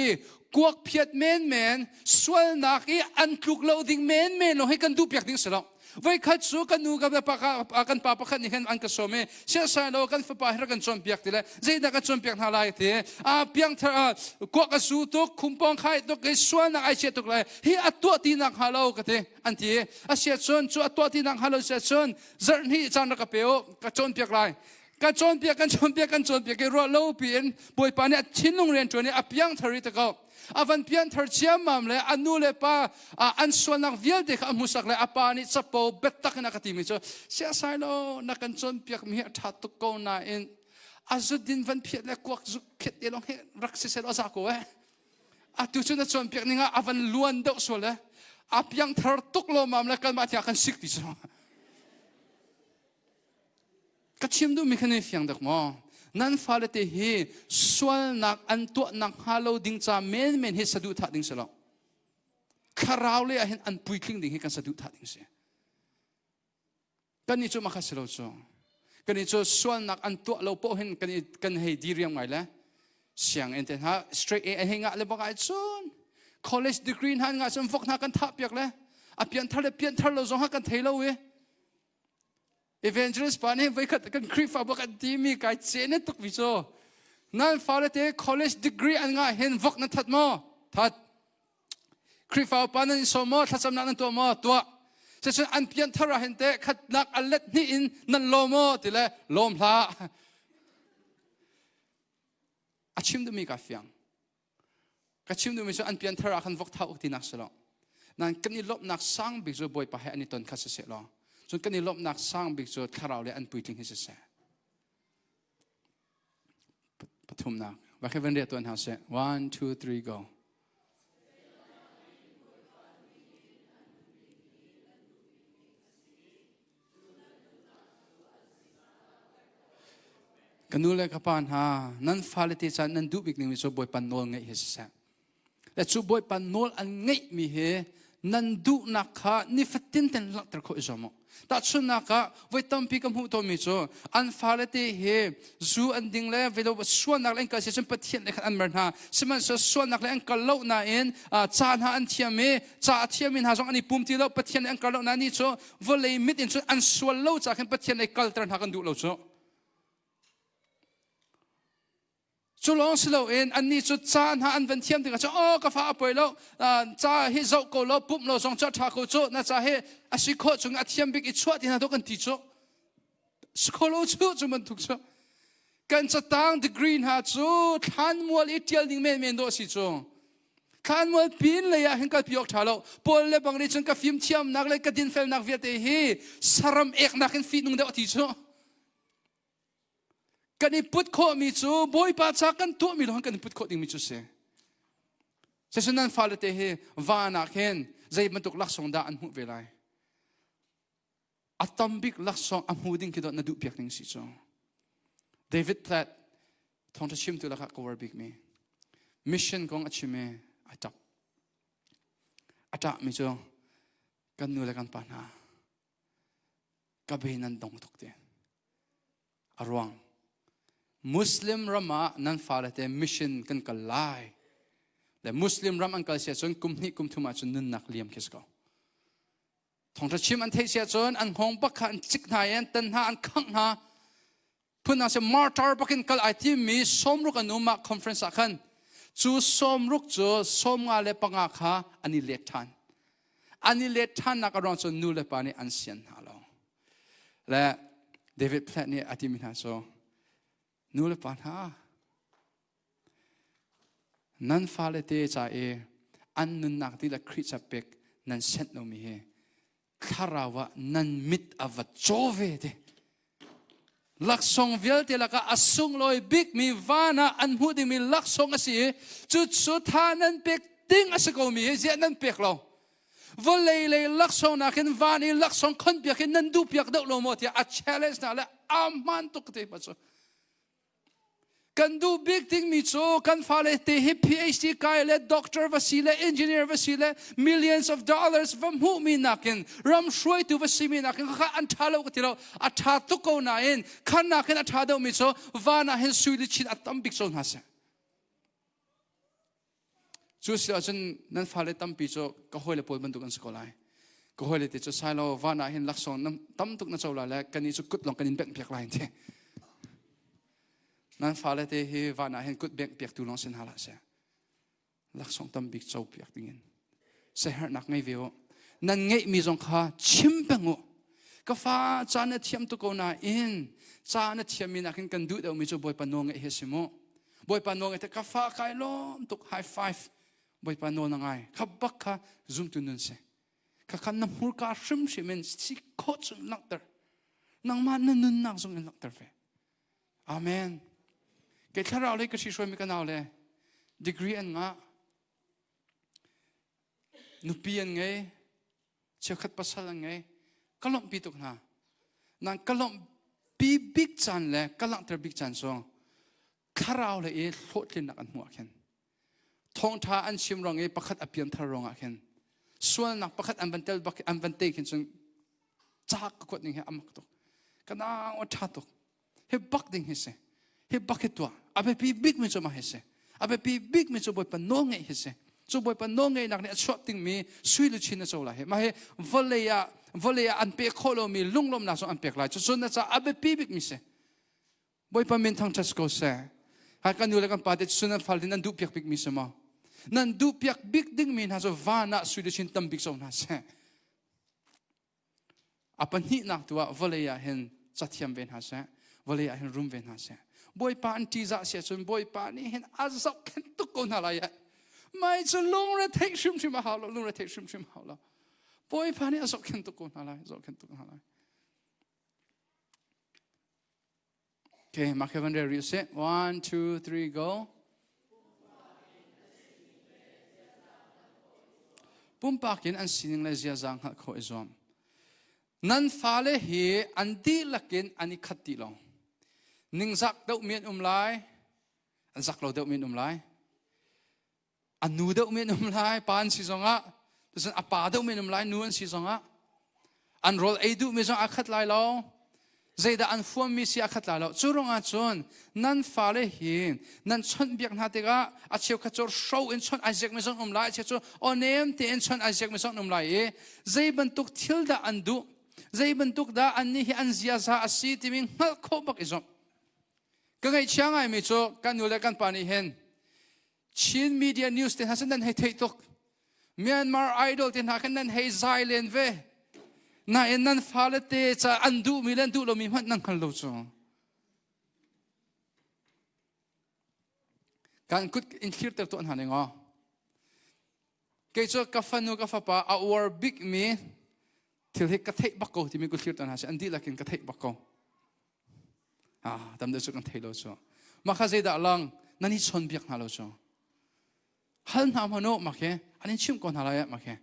kuak phiat menmen sualnak i an tluk lo ding menmen lawng hi kan duh piak ding si lo. Voikhat cu kan nu kan pa kan pa pakhat nih khan an ka sawm i siasai lo kan fapa hi rak kan cawnpiak ti le zeidah kan cawnpiak hna lai ti a piangthar kuak a su tuk khumpawng khai tuk i sualnak ai chia tuk lai hi a tuah ti nak hnga lo ka ti an ti a sia cun cu a tuah ti nak hnga lo sia cun zarh hnih caan rak ka pe u ka cawnpiak lai Kan cawnpiak, kan cawnpiak, kan cawnpiak i ruah lo piin Bawipa nih a thinlung rian ṭuan i a piangthar i ta ko. A van pianthar ciammam le a nu le pa an sualnak vialte kha a hmusak le a pa nih capo biatak in a ka timi cu siasai lo na kan cawnpiak mi hi a ṭha tuk ko nain a zut din van phiat le kuak zuk phiat te lawng hi rak si seh law a za ko eh. Atu cu na cawnpiak ning ah a van luan deuh sual le a piangthar tuk lawmam le kanmah tiah kan sik ti cu. Ka chim duhmi kha nan fiang dek maw? Nan fale te hi sualnak an tuahnak hnga lo ding ca menmen hi saduhthah ding si lo. Thlarau le ah hin an puitling ding hi kan saduhthah ding si. Kan nih cu makha si lo cu. Kan nih cu sualnak an tuah lo poh hin kan, kan hei diriam ngai le sianginn te hna straight A an hei ngah le bak ai cun college degree hna ngah cun vok hna kan thah piak le. A pianthar le pianthar lo zong ha kan thei lo i. Evangelist pa nih voikhat kan Khrihfa bu kan timi kai cene tuk vi cu. Nan fale te college degree an ngah hin vok nan that maw? That. Khrihfa upa nan in sawm maw? Thlacamnak nan tuah maw? Tuah. Cucun an pianthar ah hin teh khatnak a let hnih in nan lawm maw? Ti le lawm hlah. A chim duhmi ka fiang. Ka chim duhmi cu an pianthar ah khan vok thau tinak si lo. Nan kan i lawmhnak sang bik cu Bawipa he an i ton kha si seh law. Cun kan i lawmhnak sang bik cu thlarau le an puitling hi si seh. Pathumnak. Va khi van riah tuan hna seh. One, two, three, go. Ka nu le ka pa hna, nan fale te caan nan duh bik ning cu Bawipa nawl ngeih hi siseh. Le cu Bawipa nawl an ngeihmi hi nan duhnak kha nifatin ten langhter khawh i zuam u. Tahchunhnak ah voi tampi ka hmuh tawnmi cu an fale te hi zu an ding le velo sualnak le an kal si cun Pathian le khan an mer hna. Sihmanhsehlaw sualnak le an kal lo nain ca hna an thiam i ca a thiammi hna zong an i pum ti lo Pathian le an kal lo na ni cu vawlei mit in cun an sual lo ca khin Pathian lei kalter hna kan duh lo cu. Cu lawng si loin annih cu ca hna an van thiam tikah cun oh ka fa a poi lo ca hi zoh ko lo pumh lo zong cu a ṭha ko cu na ca hi a si khawh chung a thiam bik i chuah ti hna to kan ti cu si kho lo cu cu bantuk cu kan catang degree hna cu thlanmual i ṭial ding menmen dawh si cu thlanmual pin lei ah hin kalpi awk ṭha lo Paul le bang nih cun ka fimthiamnak le ka dinfelnak vialte hi saram eknak in fihnung deuh a ti cu Kan i put khawhmi cu Bawipa ca kan tuahmi lawng kan i put khawh dingmi cu si. Cucu nan fale te hi van ah khin zei bantuk laksawng dah an hmuh ve lai? A tam bik laksawng a hmu ding khi dawt na duh piak ding si cu. David Platt thawngṭha chimtu lakah ka uar bikmi mission kong a chim i a ṭap. A ṭahmi cu kan nu le kan pa hna ka be nan dong tuk te. A ruang Muslim ram ah nan fale te mission kan kal lai. Le Muslim ram an kal sia cun kum hnih kum thum ah cun nunnak liam khi si ko. Thawngṭha chim an theih sia cun an hngawng bak kha an cik hna i an tan hna an khangh hna. Phun se martyr bakin kal ai timmi sawmruk an um ah conference ah khan cu sawmruk cu 55 kha an i let ṭhan. An i let ṭhannak a ruang cu nu le pa nih an sian hna lo. Le David Platt nih a timi hna cu nu le pa hna nan fale te ca i an nunnak dihlak Khrih ca pek nan senh lomi hi thlarau ah nan mit a va caw ve te. Laksawng vialte lakah a sunglawi bikmi van ah an hmuh dingmi laksawng a si i cucu tha nan pek ding a si komi hi ziah nan pek lo. Vawlei lei laksawng nakin van i laksawng khonpiak hi nan duhpiak deuh lo maw tiah a challenge hna le a hmaan tuk te pa cu. Kan duh bik dingmi cu kan fale te hi PhD kai le doctor va si le engineer va si le millions of dollars va hmuhmi nakin ram hruaitu va simi nakin kha an ṭha lo ka ti lo a ṭha tuk ko nain khan nakin a ṭha deuhmi cu van ah hin sui luchin a tam bik co hna seh. Cu si ahcun nan fale tampi cu ka hawile pawl bantuk an si ko lai. Ka hawile te cu sailo van ah hin laksawng tam tuk na co lai le kan nih cu kut lawng kan in bengh piak lai ti. Nan fale te hi van ah hin kut bengh piak tu lawng sin hna hlah seh. Laksawng tam bik co piak dingin. Sehernak ngei ve u. Nan ngeihmi zong kha chim peng u. Ka fa ca na thiam tuk ko nain ca na thiammi nakin kan duh deuhmi cu Bawipa nawl ngeih hi a si mu. Bawipa nawl ngeih ka fa kai lawm tuk high five. Bawipa nawl na ngai. Kha bak kha zumtu nun si. Kha kha na hmurka hrimhrim in si khawh chung langhter. Nangmah na nunnak zong in langhter ve. Amen. Kei thlarau lei ka hruaimi ka nau le degree an ngah. Nupi an ngei. Cheukhat pasal an ngei. Ka lawmhpi tuk hna. Nan ka lawmhpi bik caan le ka langhter bik caan cu thlarau le i hlawhtlinnak an hmuh ah khin thawngṭha an chim ruang i pakhat a pianthar ruang ah khin sualnak pakhat an van tel bak an van te khin cun ca ka kuat ning hi a mak tuk ka nau a ṭha tuk hi bak ding hi si hi bak hi tuah a biapi bik mi cu mah hi si a biapi bik mi cu Bawipa nawl ngeih hi si. Cu Bawipa nawlngeihnak nih a chuah dingmi sui luchin na co lai hi. Mah hi vawlei ah vawlei ah an pek khawh lomi lunglawmhnak zong an pek lai. Cucu na caah a biapi bikmi si. Bawipa min thangṭhat ko seh. Hai kan nu le kan pa te cu nan fal din nan duh piak bikmi si maw? Nan duh piak bik dingmi hna cu van ah sui luchin tam bik co hna seh. A pahnihnak tu ah vawlei ah hin cathiam ve hna seh, vawlei ah hin rum ve hna seh. Bawipa an ṭihzah si ahcun Bawipa nih hin a zohkhenh tuk ko hna lai. Mai cu lungre theih hrimhrim a hau lo, lungre theih hrimhrim a hau lo. Bawipa nih a zohkhenh tuk ko hna lai, zohkhenh tuk hna lai. Okay, mah kha van rel rih usih. One, two, three, go. Pumpak in an sining le ziaza hngalh khawh i zuam. Nan fale hi an dihlak in an i khat dih lo. Ningzak deuhmi an um lai, an zak lo deuhmi an um lai. A nu deuhmi an um lai, pa an si zongah, cun a pa deuhmi an um lai, nu an si zongah. An rawl ei duhmi zong aa khat lai lo. Zeidah an fuammi si a khat lai lo. Cu ruangah cun nan fale hi nan chawnhbiak hna tikah a cheukhat cu hro in chawnh ai ziakmi zong um lai, a cheu cu aw nem tein chawnh ai ziakmi zong um lai i zei bantuk thil dah an duh, zei bantuk dah annih hi an ziaza a si timi hngalh khawh bak i zumh. Ka ngaihchia ngaimi cu kan nu le kan pa nih hin Chin media news te hna cu nan hei theih tuk. Myanmar Idol te hna khan nan hei zai len ve. Nain nan fale te ca an duhmi le an duh lomi hmanh nan hngal lo cu. Kan kut in thlirter tuah hna ning aw. Kei cu ka fanu ka fapa a uar bikmi thil hi ka theih bak ko timi ku thlir tuah hna si an dihlak in ka theih bak ko. Ah, tam deuh cu kan thei lo cu. Mah kha zeidah lang nan i chawnbiak hna lo cu. Hal hna hmanh u mah khi an in chimh ko hna lai mah khi.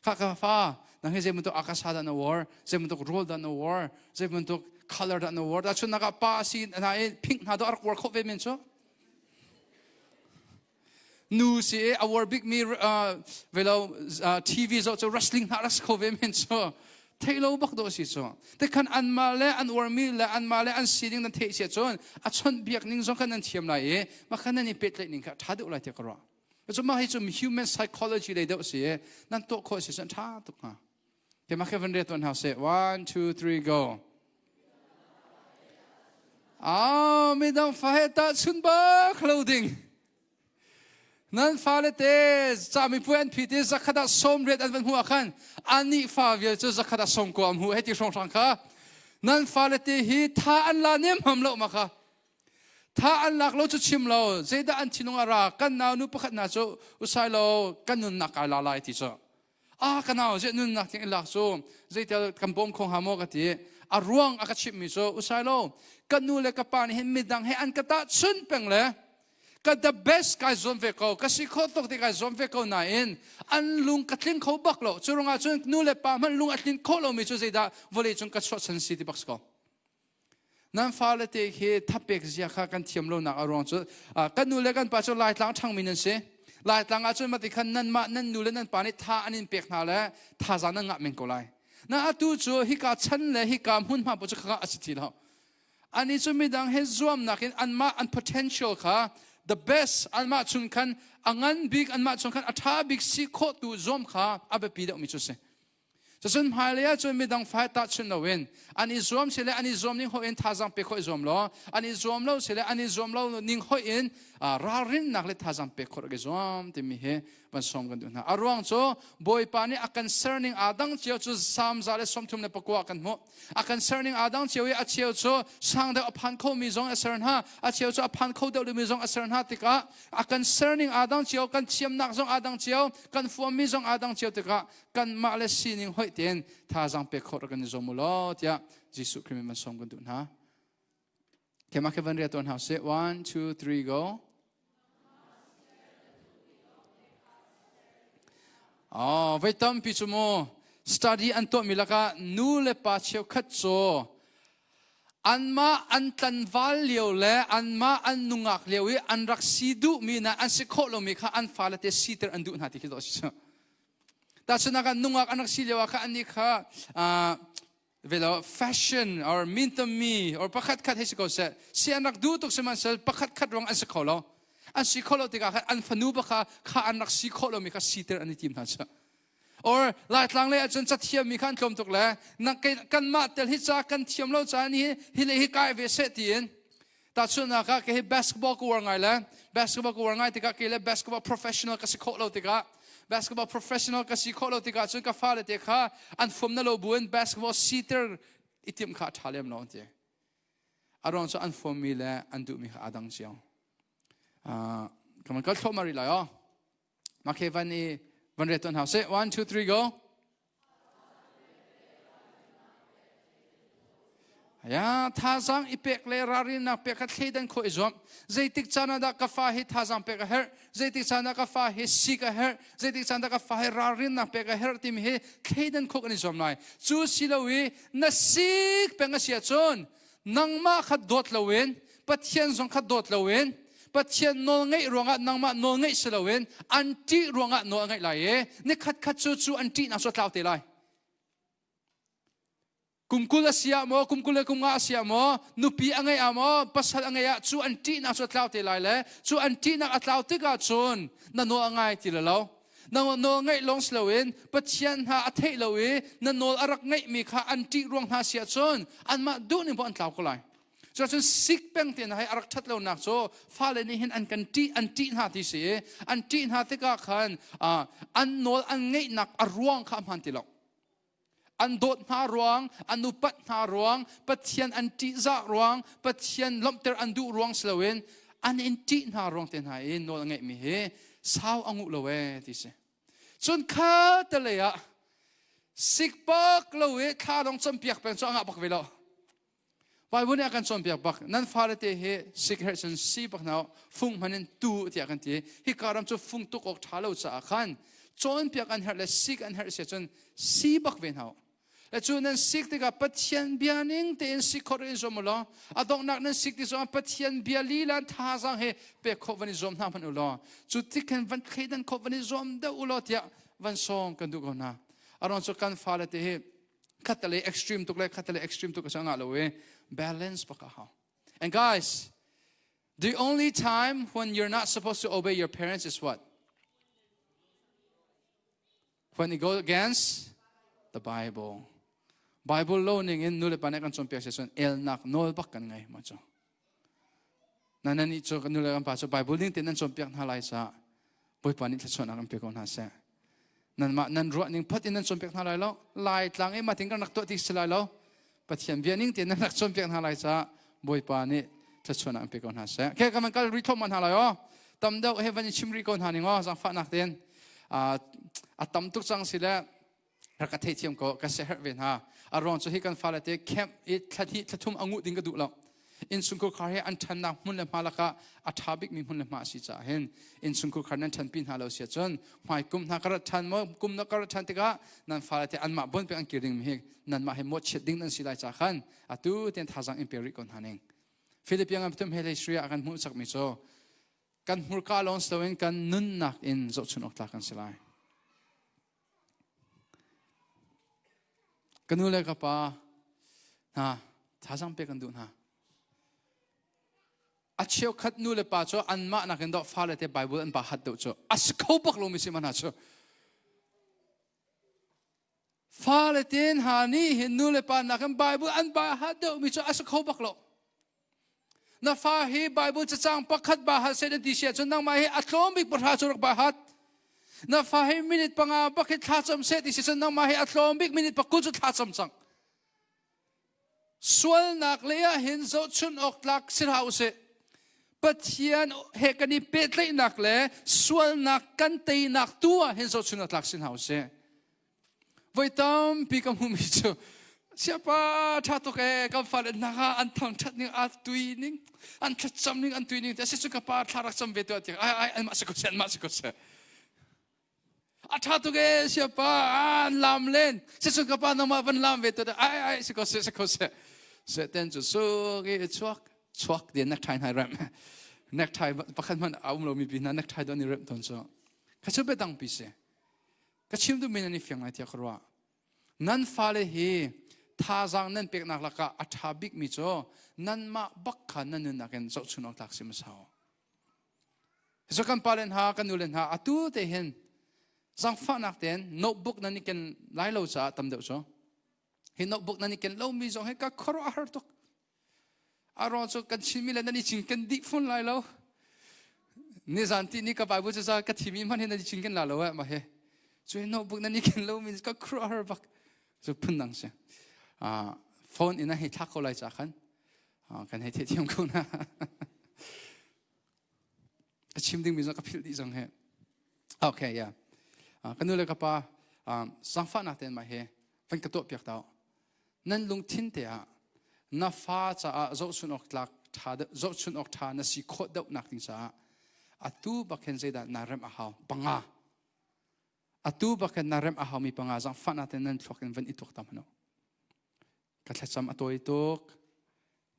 Kha ka fa nang hi zei bantuk akasa dah na war, zei bantuk role dah na war, zei bantuk color dah na war. Da chun nak ah pa si na i pink hna do a rak war kho ve men cu. Nu si i a war bikmi velo TV zoh cu wrestling hna rak si kho ve men cu theih lo bak dawh si cu te khan anmah le an uarmi le anmah le an sining nan theih sia cun a chawnh biak ning zong khan nan thiam lai i mah khan nan i pehtlaih ning kha ṭha deuh lai tiah ka ruah cu mah hi cu human psychology lei deuh si i nan tuah khawh si cun ṭha tuk hnga ke mah khe van re tuan hau seh one two three go Ah, midang fa he tahchun bak lo ding. Nan fale te camipuai an phit i zakhat ah 80 an van hmuh ah khan anih fa vial cu zakhat ah 90 an hmu hei ti hrawnghrang kha. Nan fale te hi tha an la nemham lo ma kha. Tha an lak lo cu chim lo zeidah an thinlung a ra kan nau nu pakhat hna cu usai lo kan nunnak kai la lai ti cu. Ah ka nau ziah nunnak tiang i lak cu zeitel kan bawm kho hnga maw ka ti a ruang a ka chimhmi cu usai lo ka nu le ka pa nih hin midang he an ka tahchun peng le ka the best kai zuam ve ko ka si kho tuk ti kai zuam ve ko nain an lung ka tling kho bak lo cu ruangah cun nu le pa hmanh lung a tlin khawh lomi cu zeidah vawlei cung ka chuahchan si ti bak si ko nan fale te khi thapek zia kha kan thiam lonak a ruang cu kan nu le kan pa cu laitlang ṭhangmi nan si laitlang ah cun mati khan nanmah nan nu le nan pa nih tha an in pek hna le thazaang nan ngah men ko lai na atu cu hika chan le hika hmunhma paoh cu khaka a si ti lo ani cu midang he zuamnak in anmah an potential kha the best anmah chung khan a ngan bik anmah chung khan a ṭha bik si khawh tu zuam kha a biapi deuhmi cu si Cucun hmailei ah cun midang fa tahchunh loin an i zuam sile an i zuam ning hoih in thazaang pe khawh i zuam law an i zuam lo sile an i zuam lo ning hoih in ralrinnak le thazaang pek khawh rak i zuam timi hi van sawm kan duh hna. A ruang cu Bawipa nih a kan serning aa dang cio cu Salm 139 kan hmuh. A kan serning aa dang cio i a cheu cu sang deuh a phan khomi zong a ser hna, a cheu cu a phan kho deuh lomi zong a ser hna tikah a kan serning aa dang cio, kan thiamnak zong aa dang cio, kan fuammi zong aa dang cio tikah kanmah le sining hoih tein thazaang pek khawh rak kan i zuam u law tiah Jesuh Khrih min van sawm kan duh hna. Kemah ke van ria tuan hau seh. One, two, three, go. Oh, voi tampi cu mu study an tuahmi lakah nu le pa cheukhat cu anmah an tlanval lio le anmah an nungak lio i an rak si duhmi na an si khawh lomi kha an fale te siter an duh hna ti khi dawh si cu. Tahchunhnak ah nungak an rak si lio ah kha annih kha velo fashion or mintami or pakhat khat hei si ko seh si an rak duh tuk sihmanhsehlaw pakhat khat ruang an si kho lo. An si khawh lo tikah khan an fanu bak kha kha an rak si khawh lomi kha siter an i tim hna cu. Or Laitlang lei ahcun cathiammi kha an tlawm tuk le kanmah tel hi ca kan thiam lo caan hi hi le hi kai ve seh tiin. Tahchunhnak ah kei hi basketball ka uar ngai le basketball ka uar ngai tikah kei le basketball professional ka si khawh lo tikah, basketball professional ka si khawh lo tikah cun ka fale te kha an fuam na lo buin basketball siter i timh kha a ṭha lem lo an ti. A ruang cu an fuammi le an duhmi kha aa dang cio. Ka man kal thluahmah rih lai aw. Makhe van i van ret tuan hau seh. One, two, three, go. Ya, thazang i pek le ralrinnak pek kha thleidan khawh i zuam. Zeitik caan ah dah ka fa hi thazang pek a herh? Zeitik caan ah ka fa hi sik a herh? Zeitik caan dah ka fa hi ralrinnak pek a herh timi hi thleidan khawh kan i zuam lai. Cu si lo i na sik peng a si ahcun nangmah kha dawt loin, Pathian zong kha dawt loin, Pathian nawl ngeih ruangah nangmah nawl ngeih si loin an ṭih ruangah nawl a ngeih lai i nikhat khat cu cu an ṭihnak cu a tlau te lai. Kum 20 a si ah maw, kum 20 le kum 50 a si ah maw, nupi a ngeih ah maw, pasal a ngeih ah cu an ṭihnak cu a tlau te lai le cu an ṭihnak a tlau tikah cun na nawl a ngai ti lo. Na nawl ngaih lawng si loin Pathian hna a theih lo i na nawl a rak ngeihmi kha an ṭih ruang hna si ahcun anmah duh ning poh an tlau ko lai. Cuacun sik peng te hna hi a rak ṭhat lonak cu fale nih hin an kan ṭih, an ṭih hna ti si i an ṭih hna tikah khan an nawl an ngeihnak a ruang kha a hmaan ti lo. An dawt hna ruang, an upat hna ruang, Pathian an ṭihzah ruang, Pathian lawmhter an duh ruang si loin an in ṭih hna ruang te hna i nawl a ngeihmi hi sau a nguh lo ee ti si. Cun kha te lei ah sikpak lo i thla dong campiak peng cu a ngah bak ve lo. Bible nih a kan cawnpiak bak, nan fale te hi sik herh cun si bak hna fung hman in tu tiah kan ti. Hika ram cu fung tuk awk ṭha lo caah khan cawnpiak an herh le sik an herh si cun si bak ve hna. Le cu nan sik tikah Pathian bia ning tein sik khawh in zuam u law, a donghnak nan sik ti zong Pathian bia lila thazaang he pek khawh van i zuam hna hmanh u law, cu tik khan van thleidan khawh van i zuam deuh u law tiah van sawm kan duh ko hna. Aron cu kan fale te hi khattelei extreme tuk le khattelei extreme tuk a ngah lo i balance bak a hau. And guys, the only time when you're not supposed to obey your parents is what? When it goes against the Bible. Bible lo ning in nu le pa nih kan cawnpiak si cun elnak nawl bak kan ngei ma cu. Na nan nih cu kan nu le kan pa cu Bible ning tein nan cawnpiak hna lai caah Bawipa nih thluachuahnak an pe ko hna seh. Nanmah nan ruah ning phot in nan cawnpiak hna lai lo. Lai tlang i matin kan rak tuah ti si lai lo. Pathian bia ning tein nan rak cawnpiak hna lai caah Bawipa nih thluachuahnak an pe ko hna seh. Okay, kan van kal rih thluahmah hna lai aw. Tam deuh he van i chim rih ko hna ning aw, zaangfahnak tein. A tam tuk cang si le rak ka theithiam ko, ka siaherh ve hna. A ruang cu hi kan fale te camp i thla hnih thla thum a nguh ding ka duh lo. Innchungkhur khar hi an ṭhannak hmun le hma lakah a ṭha bikmi hmun le hma a si caah hin innchungkhur khar nan ṭhanpi hna lo si ahcun hmai kum hna ka rat ṭhan maw, kum na ka rat ṭhan tikah nan fale te anmah bon pek an kir ding hi nanmah he mawhchiat ding nan si lai ca khan atu tian thazaang in pe rih ko hna ning. Philippian ngan pathum he hlei sri ah kan hmuh sakmi cu kan hmurka lawng si loin kan nunnak in zohchun awk tlak kan si lai. Ka nu le ka pa hna thazaang pek kan duh hna. A cheukhat nu le pa cu anmah nakin dawh fale te Bible an pa hat deuh cu a si kho bak lomi si hna cu. Fale te hna nih hin nu le pa nakin Bible an ba hat deuh mi cu a si kho bak lo. Na fa hi Bible cacang pakhat ba hat seh na ti si ahcun nangmah hi a tlawm bik pahra cu rak ba hat. Na fa hi minute 5 bak hi thlacam seh ti si cun nangmah hi a tlawm bik minute 20 cu thlacam cang. Sualnak lei ah hin zohchun awk tlak si hlah usih. Pathian he kan i pehtlaihnak le sualnak kan teinak tu ah hin zohchun awk tlak si hna usih. Voi tampi ka hmuhmi cu siapa ṭha tuk ee, kan fale hna kha an thangṭhat ning a tui ning, an thlacam ning an tui ning te si cu ka pa thla rak cam ve tuah tiang ai ai anmah si ko seh, anmah si ko seh, a ṭha tuk ee siapa, an lam len si cu ka pa nangmah van lam ve tuah ai ai si ko seh, si ko seh. Satan cu suk i chuak chuak dien necktie hna rem, necktie pakhat hmanh a um lomi pi hna necktie don i rem ton cu kha cu biadang pi si. Ka chim duhmi nan i fiang lai tiah ka ruah. Nan fale hi thazaang nan peknak lakah a ṭha bikmi cu nanmah bak kha nan nunnak in zohchun awk tlak si hmasa u. So kan pa le hna, kan nu le hna, atu te hin zangfahnak tein notebook nan i ken lai lo caah tam deuh cu. Hi notebook nan i ken lomi zong hi ka khuaruah a har tuk. A ruang cu kan Chinmi le nan i cinken dih fawn lai lo. Nizan ti ni ka Bible cu za ka thimi hmanh hi nan i cinken la lo eh mah hi. Cu hi notebook nan i ken lomi ka khuaruah har bak. Cu phun dang si. Phone in a hei thlak ko lai ca khan kan hei theithiam ko na. Ka chim dingmi zong ka philh dih zong he. Okay, yeah. Ka nu le ka pa sangfahnak tein mah hi van ka tuah piak tau. Nan lungthin te ah na fa caah zohchun awk tlak ṭha zohchun awk ṭha na si khawh deuh nak ding caah atu bak hin zeidah naa remh a hau panga atu bak hin naa remh a haumi panga zangfahnak tein nan thluak in van i tuak tam hanu ka thlacam a tawi tuk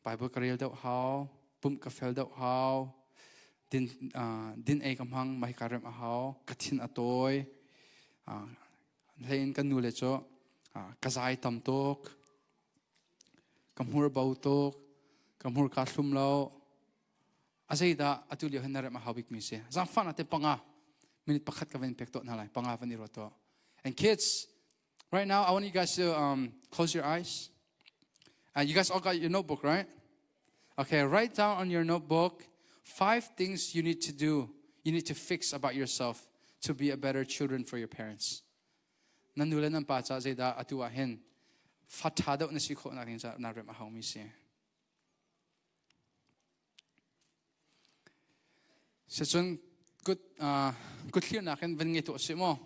Bible ka rel deuh hau pumh ka fel deuh hau din din ei ka hmang mai ka remh a hau ka thin a tawi hlein kan nu le cu ka zai tam tuk ka hmur bo tuk ka hmur ka thlum lo a zeidah atu lio hin na remh a hau bik mi si zangfah te panga minute pakhat ka van pek to hna lai panga van i ruat to and kids Right now, I want you guys to close your eyes. You guys all got your notebook, right? Okay, write down on your notebook five things you need to do, you need to fix about yourself to be a better children for your parents. Nan nu le nan pa ca zeidah atu ah hin fa ṭha deuh na si khawh nak ding ca na rem a haumi si. Sicun kut kuthlirnak in van ngei tuah sih maw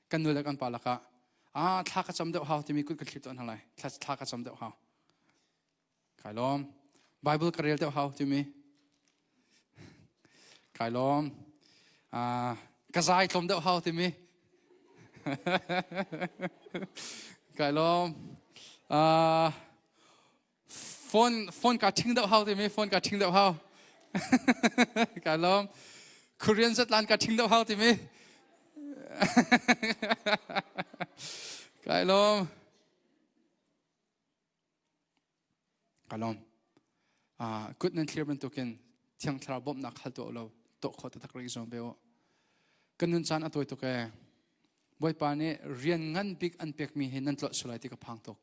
kan nu le kan pa lakah ah thla ka cam deuh hau timi kut ka thlir tuah hna lai thla thla ka cam deuh hau kai lawm Bible ka rel deuh hau timi kai lawm ka zai tlawm deuh hau timi kai lawm Phone phone ka ṭhing deuh hau timi phone ka ṭhing deuh hau. Ka lawm. Korean zatlan ka ṭhing deuh hau timi. Kai lawm. Ka lawm. Kut nan thlir bantukin Thiang Thlarau bawmhnak hal tuah lo tuah khawh taktak rik zuam ve u. Kan nun caan a tawi tuk ee. Bawipa nih rian ngan bik an pekmi hi nan tlolh sulai ti ka phang tuk.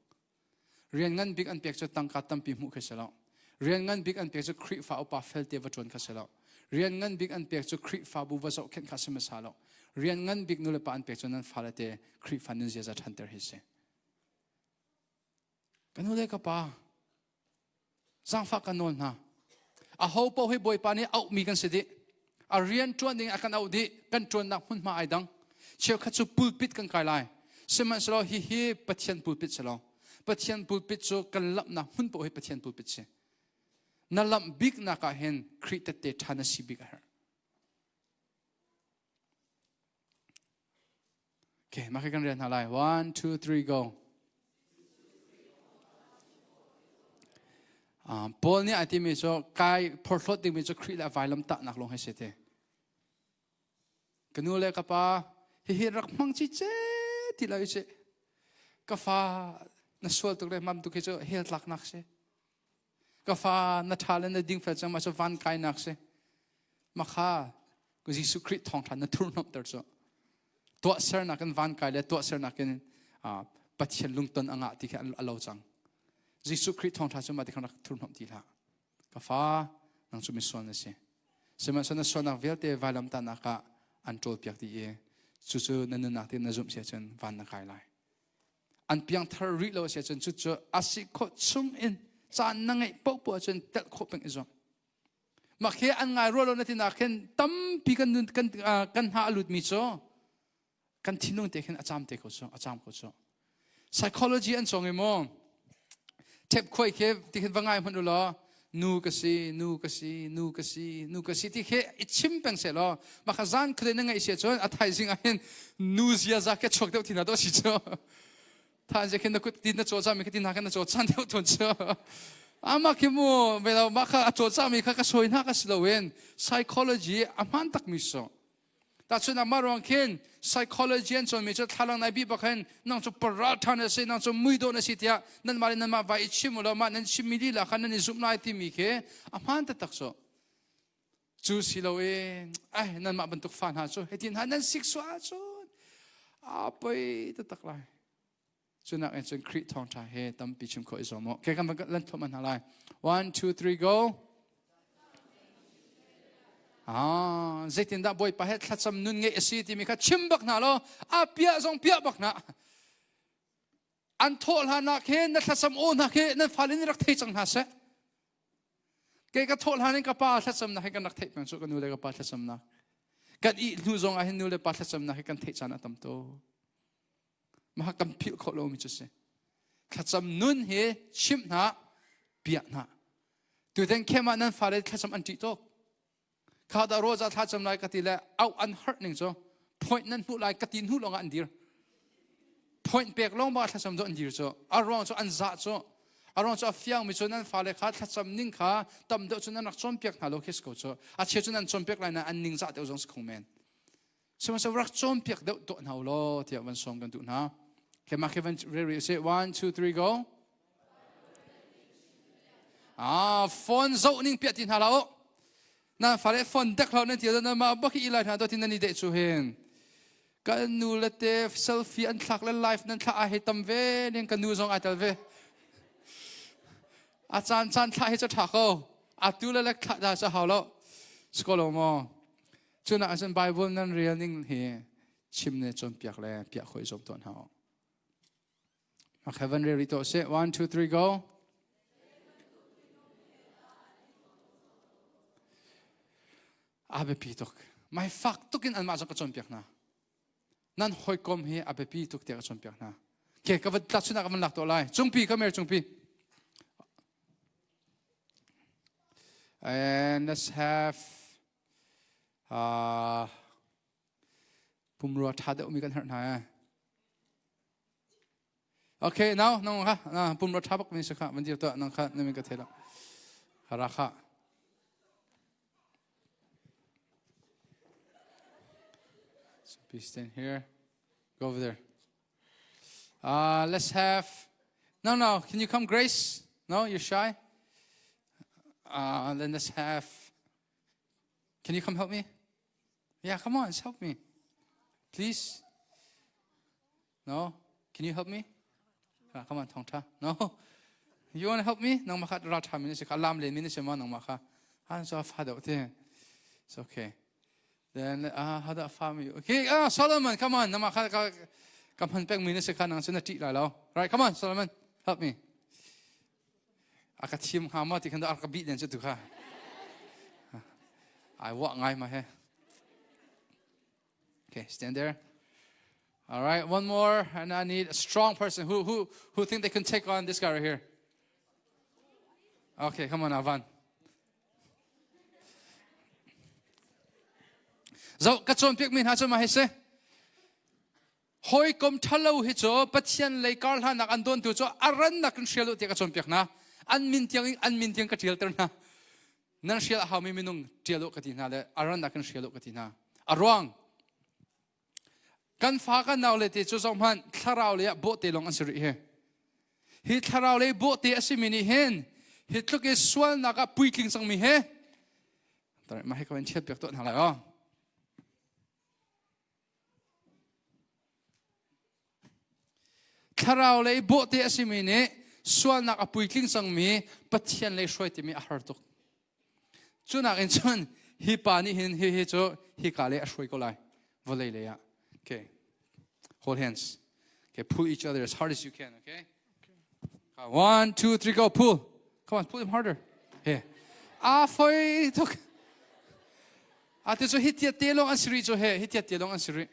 Rian ngan bik an pek cu tangka tampi hmuh khi si lo. Rian ngan bik an pek cu Khrihfa upa felte va ṭuan kha si lo. Rian ngan bik an pek cu Khrihfabu va zohkhenh kha si hmasa lo. Rian ngan bik nulepa an pek cu nan fale te Khrihfa nun ziaza ṭhanter hi si. Ka nu le ka pa, zaangfah kan nawl hna. Aho paoh hi Bawipa nih auhmi kan si dih. A rian ṭuan ding a kan auh dih. Kan ṭuannak hmunhma ai dang. Cheukhat cu pulpit kan kai lai. Sihmanhsehlaw hihi Pathian pulpit si lo. Pathian pulpit cu kan lamhnak hmun paoh hi Pathian pulpit si. Na lamh biknak ah hin Khrih tette ṭha na si bik a herh. Okay, mah khi kan rian hna lai. One, two, three, go. Paul nih a timi cu kai phorhlawt dingmi cu Khrih le a vailam tahnak lawng hi si te. Ka nu le ka pa hihi rak hmang chi ce ti lo si. Ka fa na sual tuk le mam tuk hi cu hell tlaknak si. Ka fa na ṭha le na dingfel cang ma cu van kainak si. Makha Jesuh Khrih thawngṭha na thurhnomhter cu tuahsernak in van kai le tuahsernak in Pathian lungton a ngah ti khi a lo cang. Jesuh Khrih thawngṭha cu mah ti khan rak thurhnomh ti hlah. Ka fa nang cu misual na si. Sihmanhsehlaw na sualnak vialte vailamtahnak ah an ṭawlpiak dih i cucu na nunnak te na zumh si ahcun van na kai lai. An piangthar rih lo a si ahcun cucu a si khawh chung in caan na ngeih paohpaoh ahcun telh khawh peng i zuam. Mah khi an ngai rua lo na tinak khin tampi kan nun kan kan hna a lutmi cu kan thinlung te khin a caam te ko cu a caam ko cu. Psychology an cawng i maw thep khuai khi ti khin va ngai hmanh u law nu ka si nu ka si nu ka si nu ka si ti khi i chim peng seh law mah kha zan khude na ngaih si ahcun a thaizing ah hin nu ziaza ke chuak deuh thina dawh si cu than je khin na kut tin na caw cami kha tin hna khan na caw chan deuh thun cu ama khi mu velo mah kha a caw cami kha ka sawi hna ka si loin psychology a hman tak mi so Tahchun amah ruang khin psychology an cawnmi cu thlalang nai bi bak hin nang cu paral ṭha na si nang cu muidawh na si tiah nanmah le nanmah vai i chim u law mah nan chimmi lila kha nan i zumh lai timi khi a hmaan taktak cu. Cu si lo in ai nanmah bantuk fa hna cu hitin hna nan sik sual ahcun a poi taktak lai. Cunak in cun Khrih thawngṭha he tampi chim khawh i zuam u. Okay, kan van lan thuam hna lai. One, two, three, go. Ah, zeitindah Bawipa he thlacam nun ngeih a si timi kha chim bak hna law a piah zong piah bak hna. An thawh hlan ah khin na thlacam aw hna khi nan fale nih rak thei cang hna seh. Kei ka thawh hlan in ka pa thlacamnak hi kan rak theih peng cu ka nu le ka pa thlacamnak. Kan ih hnu zong ah hin nu le pa thlacamnak hi kan theih caan a tam tuk. Mah kan philh khawh lomi cu si. Thlacam nun hi chimh hna, piah hna. Tutan khem ah nan fale thlacam an ṭih tuk. Kha dah roza thlacam lai ka ti le auh an harh ning cu point nan hmuh lai ka ti hnu lawng ah an dir. Point pek lawng ba thlacam cu an dir cu. A ruang cu an zah cu. A ruang cu a fiang mi cu nan fale kha thlacam ning kha tam deuh cu nan rak cawnpiak hna lo khi si ko cu. A chia cu nan cawnpiak lai na an ning zah deuh zong si kho men. Sihmanhsehlaw rak cawnpiak deuh tuah hna u law tiah van sawm kan duh hna. Okay, mah khi van rel rih One, two, three, go. Ah, phone zoh ning piah ti hna lo. Na fale phone dek lo nan ti na mah bak i lai hna to tin nan i deh chu hin. Kan nu le te selfie an thlak le live nan thla a hei tam ve ning kan nu zong ai tel ve. A caan caan thla hi cha tha ko. A tu le lek thla da cha hau lo. Skolo mo. Cunak ahcun Bible nan rel ning hi chim ne cawnpiak le piah khawh i zuam tawn hna u. Okay, van rel rih tuah sih. One, two, three, go. A biapi tuk. Mai fak tuk in anmah zong ka cawnpiak hna. Nan hawikom hi a biapi tuk tiah ka cawnpiak hna. Okay, ka van tlak ka van lak tuah lai. Cungpi, come here, cungpi. And let's have Pumrua ṭha deuhmi kan herh hna ee. Okay, now nang kha na pumrua ṭha bak mi si kha van dir tuah nang kha na min ka thei lo. Hara kha. So please stand here. Go over there. Let's have no no can you come Grace? No, you're shy. Then let's have Can you come help me? Yeah, come on, just help me. Please. No? Can you help me? Ah, come on, Thong Tha. No? You want to help me? Nang ma kha ra tha min si kha lam len min si ma nang ma kha. Han so fa deuh te. It's okay. Then ah how that fa mi? Okay, ah Solomon, come on. Nang ma kha ka ka hman pek mi si kha nang chu na ṭih lai lo. Right, come on, Solomon, help me. A ka thim hnga maw ti khan a ka bih den cu tu kha. Ai wah ngai ma he. Okay, stand there. All right, one more, and I need a strong person who who who think they can take on this guy right here. Okay, come on, Avan. Zo ka cawnpiak mi hna cu ma hei si. Hawikom ṭhalo hi cu Pathian lei karhlanak an dawntu cu a rannak in hrial u tiah ka cawnpiak hna. An min tiang in an min tiang ka ṭialter hna. Nan hrial a haumi minung ṭial u ka ti hna le a rannak in hrial u ka ti hna. A ruang kan fa kan nau le te cu zoh hmanh thlarau lei ah bawhte lawng an si rih hi. Hi thlarau lei bawhte a simi nih hin hi tluk i sualnak ah puitling cangmi he mah hi ka van chiat piak tuah hna lai aw. Thlarau lei bawhte a simi nih sualnak a puitling cangmi Pathian lei hruai timi a har tuk. Cunak in cun hi pa nih hin hi hi cu hika lei a hruai ko lai vawlei lei ah. Okay. Hold hands. Okay, pull each other as hard as you can, okay? One, two, three, go. Pull. Come on, pull him harder. Here. A foi tuk. A te cu hi tia te lawng an si rih cu he hi tia te lawng an si rih.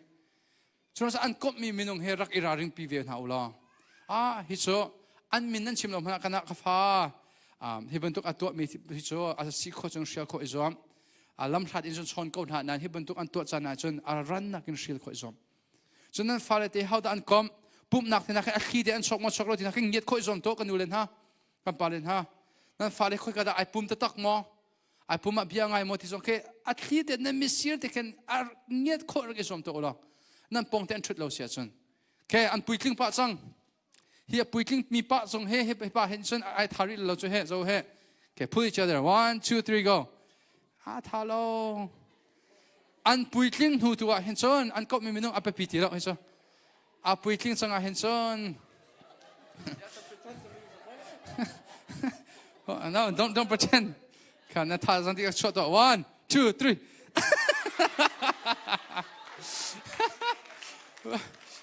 Cun an komhmi minung he rak i ralring pi ve hna u law. Ah hi cu an min nan chim lo hmanh ah kana ka fa hi bantuk a tuahmi hi cu a si kho cung hrial khawh i zuam. A lamhlat in cun chawn ko hna nain hi bantuk an tuah caan ahcun a rannak in hrial khawh i zuam. Cun nan fale te hodah an komh pumhnak te hna khi a thli te an sok maw sok lo ti hna khi ngiat khawh i zuam to kan nu le hna kan pa le hna nan fale khoi ka dah ai pum taktak maw ai pum ah bia ngai maw ti zong khi a thli te nan misir te khin a ngiat khawh rak i zuam to ulaw nan pong te an ṭhut lo si ahcun ke an puitling pah cang hi a puitling mi pa zong he hi pa hin cun ai thari lo cu he zo he okay pull each other one two three go. A tha lo. An puitling hnu tu ah hin cun an komhmi minung a biapi ti lo hi cu. A puitling cang ah hin cun No, don't pretend. Kha na tha zang ti ka chuah tuah. One, two, three.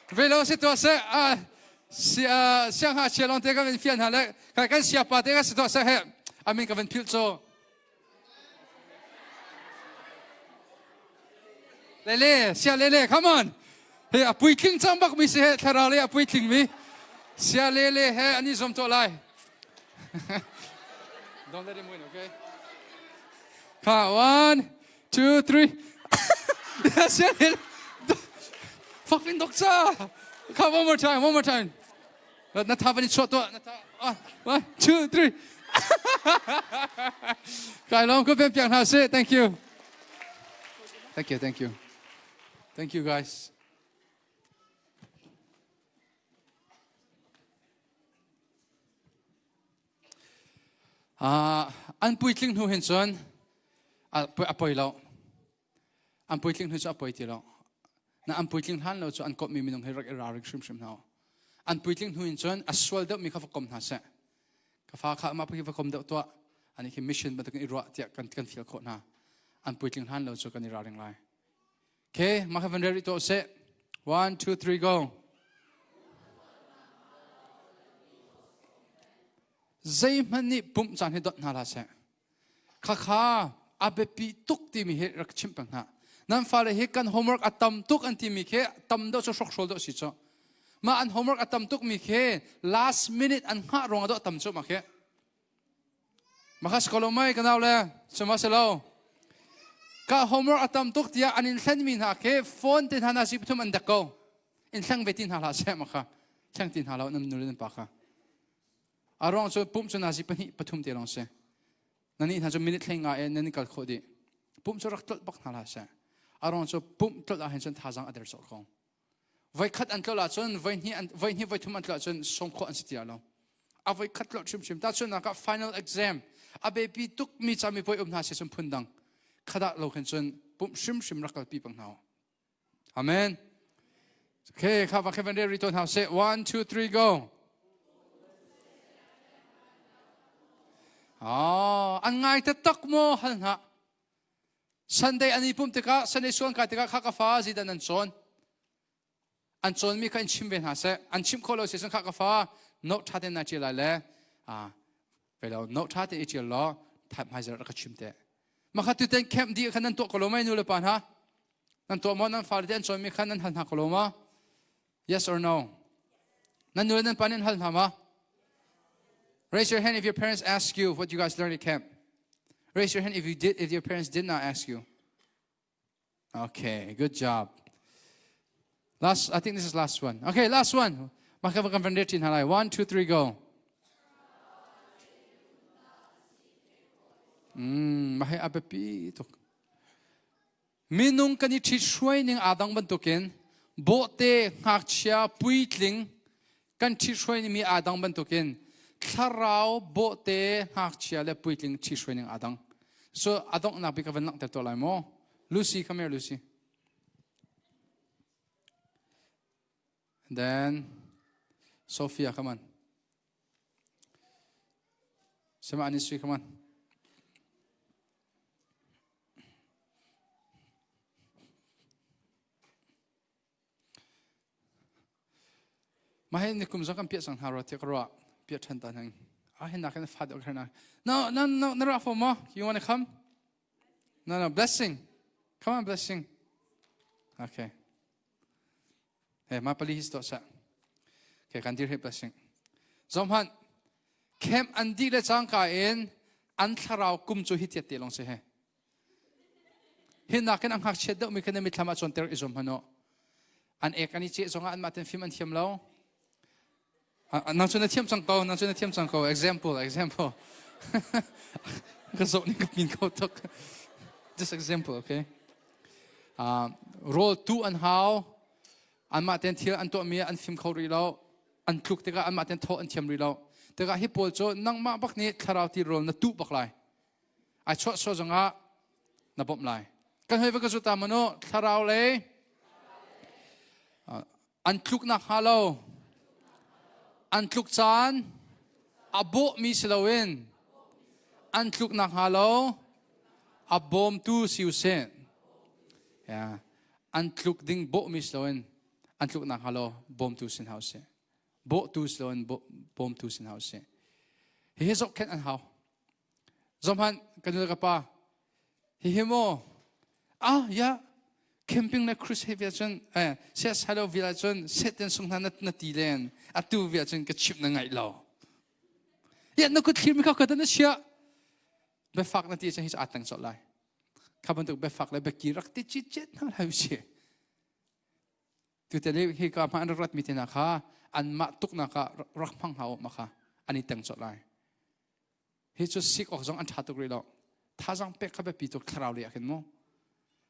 Velo si tuah seh. Siang ha chia long te ka van fian ha le kan siapa te ka si tuah seh he. Amin ka van philh cu. Lele, sia lele, come on. He a puitling cang bak mi si he thlarau le a puitling mi. Sia lele he ani zom to lai. Don't let him win, okay? Ka one, two, three. Sia lele. Fucking doctor. Come one more time, one more time. Na tha van i chuah tuah. Na tha. One, two, three. Kai lawm ko piak hna sih. Thank you. Thank you, thank you. Thank you guys. Uh, an puitling hnu hin cun a poi lo. An puitling hnu cu a poi ti lo. Na an puitling hlan lo cu an komhmi minung hi rak i ralring hrimhrim hna u. An puitling hnu in cun a sual deuhmi kha va kom hna seh. Ka fa kha amah hi va kom deuh tuah. Ani khi mission bantukin i ruah tiah kan kan fial khawh hna. An puitling hlan lo cu kan i ralring lai. Okay, mah kha van rel rih tuah seh. One, two, three, go. Zeihmanh nih pumh caan hi dot hna hlah seh. Khakha a biapi tuk timi hi rak chimh peng hna. Nan fale hi kan homework a tam tuk an timi khi tam deuh cu hrokhrawl deuh si cu. Mah an homework a tam tuk mi khi last minute an hngah ruang ah dawh tam cu mah khi. Maka si ko lo mai ka nau le suma si lo. Ka homework a tam tuk tiah an in thlen mi hna khi phone te hna na si pathum an dek ko. In thleng ve ti hna hlah seh maka. Thleng ti hna lo nan nu le nan pa kha. A ruang cu pumh cu nazi pahnih pathum te lawng si. Na nih hna cu minute hlei nga e nan i kal khawh dih. Pumh cu rak tlolh bak hna hlah seh. A ruang cu pumh tlolh ah hin cun thazaang a der sawh ko. Voikhat an tlolh ahcun voihnih an voihnih voithum an tlolh ahcun sawm khawh an si ti lo. A voikhat tlolh hrimhrim. Tahchunhnak ah final exam a biapi tuk mi cami puai um hna si cun phun dang. Khadah lo khin cun pumh hrimhrim rak kalpi pang hna. Amen. Okay, kha va khevan re ton hau se. One, two, three, go. Oh, an ngai taktak mo hal hna. Sunday an i pum tikah, Sunday suan kai tikah kha ka fa zidan an cawn. An cawn mi kha in chim ve hna seh. An chim kho lo si cun kha ka fa note tha ten na ṭial lai le ah velo note tha te i ṭial law type hmai rak ka chim te. Makha tu ten camp di khan nan tuah ko lo mai nu le pa hna. Nan tuah maw nan fale te an cawnmi kha nan hal hna ko lo maw? Yes or no? Nan nu le nan pa nih an hal hna ma? Raise your hand if your parents ask you what you guys learned at camp. Raise your hand if you did if your parents did not ask you. Okay, good job. Last, I think this is last one. Okay, last one. One, two, three, go. Mah hi a biapi tuk. Minung kan i ṭhithruai ning aa dang bantukin bawhte, ngakchia, puitling kan ṭhithruai mi aa dang bantukin thlarau bawhte, ngakchia le puitling ṭhithruai ning aa dang. So a donghnak bik ka van langhter tuah lai maw? Lucy, come here, Lucy. And then Sophia, come on. Sama Anisri, come on. Mah hi nikum zong kan piah cang hna rua tiah ka ruah. Piah ṭhan ta hning. Ah hin nakin fa deuh na. No, no, no, na ra fo maw? You want to come? No, no, blessing. Come on, blessing. Okay. Hey, ma pali his to sa. Okay, kan dir he blessing. Zom han, camp an di le cangka in an thlarau kum cu hi tiat te long si he. Hi nakin a ngakchiat deuhmi kha na mitthlam ah cawnter i zuam hmanh u. An ek an i ceh zongah anmah ten fim an thiam lo. Nang cu na thiam cang ko, nang cu na thiam cang ko. Example, example. Ka zoh ning ka pin ko tuk. Just example, okay? Rawl tu an hau. Anmah ten thil an tuahmi an fim kho rih lo. An tluk tikah anmah ten thawh an thiam rih lo. Tikah hi pawl cu nangmah bak nih thlarau ti rawl na tuh bak lai. Ai chuah sual zongah Na bawmh lai. Kan hoi va ka zuta manu thlarau lei an tluknak hnga lo an tluk caan a bawhmi si loin an tluknak hnga lo a bawmtu si usih. An tluk ding bawhmi si loin an tluknak hnga lo bawmtu si hna usih. Bawhtu si loin bawmtu si hna usih. Hihi zohkhenh an hau. Zohhmanh ka nu le ka pa hihi maw ah ya camping le cruise he via cun eh sias hello via cun seten sung hna na ti len atu via cun ka chimh na ngaih lo ya na kut thlir mi kha ka na chia biafak na ti cun hi cu aa teng colh lai kha bantuk biafak le biaki rak ti cit cet hna lai usih Tute le hi ka hma an rak ratmi te hna kha anmah tuknak ah rak hmang hna u ma kha an i teng colh lai. Hi cu sik awk zong an ṭha tuk rih lo. Thazang pek kha biapi tuk thlarau lei ah khin mu.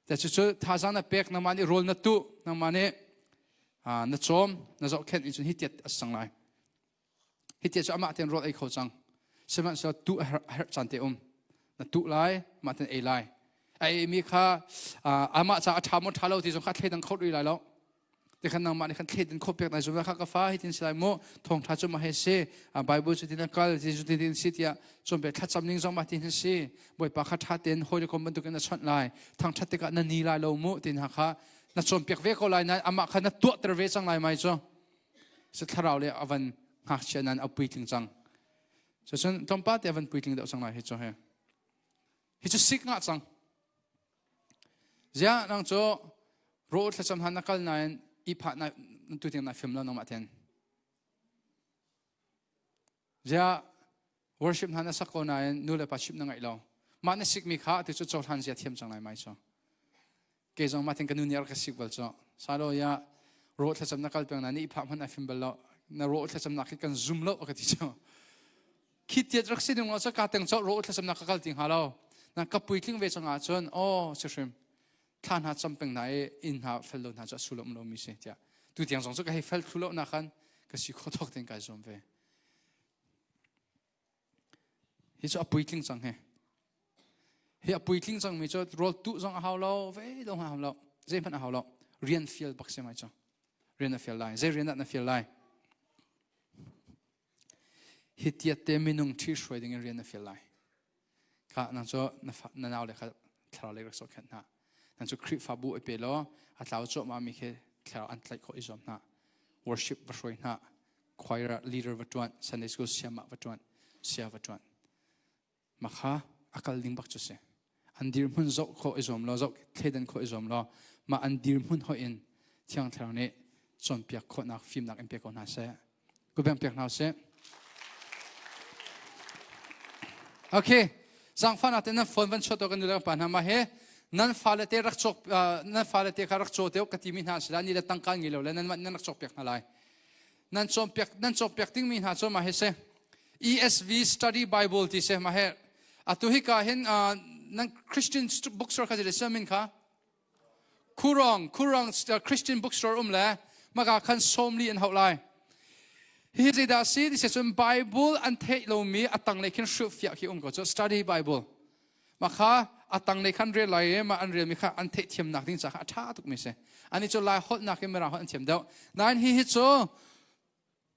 Te cu cu thazang na pek nangmah nih rawl na tuh nangmah nih na cawm na zohkhenh in cun hi tiat a sang lai. Hi tiat cu amah tein rawl ei kho cang. Sihmanhsehlaw tuh a herh caan te um. Na tuh lai, mah ten ei lai. A eimi kha amah ca a ṭha maw ṭha lo ti zong kha thleidan kho rih lai lo. Te khan nangmah nih khan thleidan kho pek nai zung kha ka fa hi tin si lai mu thawngṭha cu mah hi si Bible cu tin a kal ti cu tin si tiah cawnpiak thlacam ning zong mah tin si Bawipa kha ṭha tein hawi le kom bantukin na chawnh lai thangṭhat tikah na ni lai lo mu tin ha kha na cawnpiak ve ko lai nain amah kha na tuahter ve cang lai mai cu si thlarau le a van ngakchia nan a puitling cang cucun tlawmpal te a van puitling deuh cang lai hi cu hi hi cu sik ngah cang ziah nang cu ro thlacam han na kal nain i phah na tu tiang na film lo nangmah ten ziah worship hna na sak ko nain nu le pa chimh na ngaih lo mah na sikmi kha ti cu cohlan zia thiam cang lai mai cu Kei zong mah tin ka nu nih a rak ka sik bal cu. Salo ya rawh thlacam na kal peng na ni phah hmanh ai fim bal lo. Na rawh thlacam nak khi kan zum lo a ka ti cu. Khi tiat rak si ding lo cu ka teng cho rawh thlacam nak ka kal ti hnga lo. Na ka puitling ve cang ahcun aw si hrim thla hna cam peng na i inn hna fel lo hna cu a sulom lo mi si tiah tu tiang zong cu ka hei fel thlu lo na khan ka si kho thok ten kai zuam ve. Hi cu a puitling cang hi. Hi a puitling cangmi cu rawl tuh zong a hau lo, vei zong a hau lo, zeihmanh a hau lo. Rian fial bak si mai cu. Rian na fial lai. Zei rian dah na fial lai? Hi tiat te minung ṭhi hruai ding in rian na fial lai. Kha nang cu na nau le kha thlarau lei rak zohkhenh hna. Nang cu Khrihfabu i pe law a tlau cuahmah mi khi thlarau an tlaih khawh i zuam hna. Worship va hruai hna. Choir leader va ṭuan, Sunday school siamah va ṭuan, sia va ṭuan. Makha a kal ding bak cu si. An dirhmun zoh khawh i zuam law, zoh thleidan khawh i zuam law, mah an dirhmun hoih in Thiang Thlarau nih cawnpiak khawhnak fimnak in pe ko hna seh. Kubeng piak hna usih. Okay, zaangfahnak te nan phone van chuah to kan nu le kan pa hna ma he nan fale te rak cawk nan fale te kha rak caw te ka timi hna sila ni le tangka ngei lo le nan nan rak cawk piak hna lai. Nan cawnpiak nan cawkpiak dingmi hna cu mah hi si. ESV Study Bible ti si mah he. Atu hi ka hin nan Christian bookstore kha si min kha Kurong Kurong Christian bookstore um le maka khan sawmli an hauh lai. Hi zeidah si ti si cun Bible an theih lomi a tanglei khin hrilhfiah khi um ko cu study Bible. Mah a tanglei khan rel lai i mah an relmi kha an theihthiamnak ding caah a ṭha tukmi si. Ani cu Lai holh nakin Mirang holh an thiam deuh. Nain hi hi cu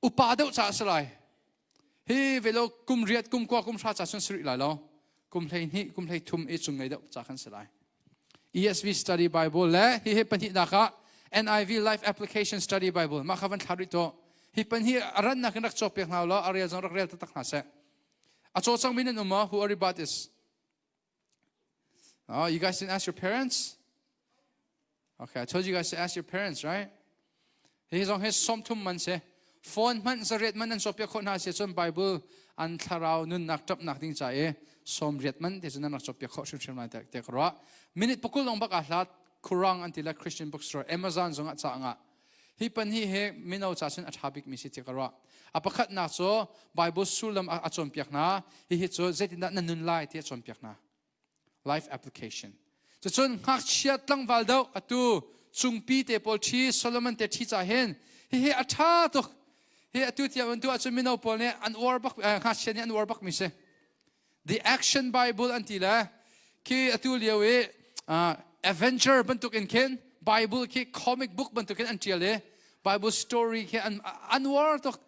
upa deuh caah a si lai. Hi velo kum riat, kum kua, kum hra ca cun si rih lai lo. Kum 12, kum 13 i cung ngei deuh ca khan si lai. ESV Study Bible le hi hi pahnihnak ah NIV Life Application Study Bible mah kha van thla rih tuah. Hi pahnih a rannak in rak cawk piak hna law a rel zong rak rel taktak hna seh. A caw cangmi nan um maw? Who already bought this? Oh, you guys didn't ask your parents? Okay, I told you guys to ask your parents, right? Hi zong hi sawmthum man si. Phone hmanh zariat man an cawpiak khawh hna si cun Bible an thlarau nunnak ṭapnak ding ca i sawmriat man te cun nan rak cawpiak khawh hrimhrim lai te ka ruah. Minute pakul lawng bak aa hlat Kurang an ti le Christian bookstore Amazon zong ah ca ngah. Hi pahnih hi mino ca cun a ṭha bikmi si ti ka ruah. A pakhatnak cu Bible sullam a cawnpiak hna. Hihi cu zeitindah na nun lai ti a cawnpiak hna. Life application. Cucun ngakchia tlangval deuh atu cungpi te pawl ṭhi Solomon te ṭhi ca hin hihi a ṭha tuk. Hi atu tiang an tu ahcun mino pawl nih an uar bak ngakchia nih an uar bakmi si. The Action Bible an ti le khi atu lio i Avenger bantuk in khin Bible khi comic book bantuk in an ṭial i Bible story khi an an uar tuk.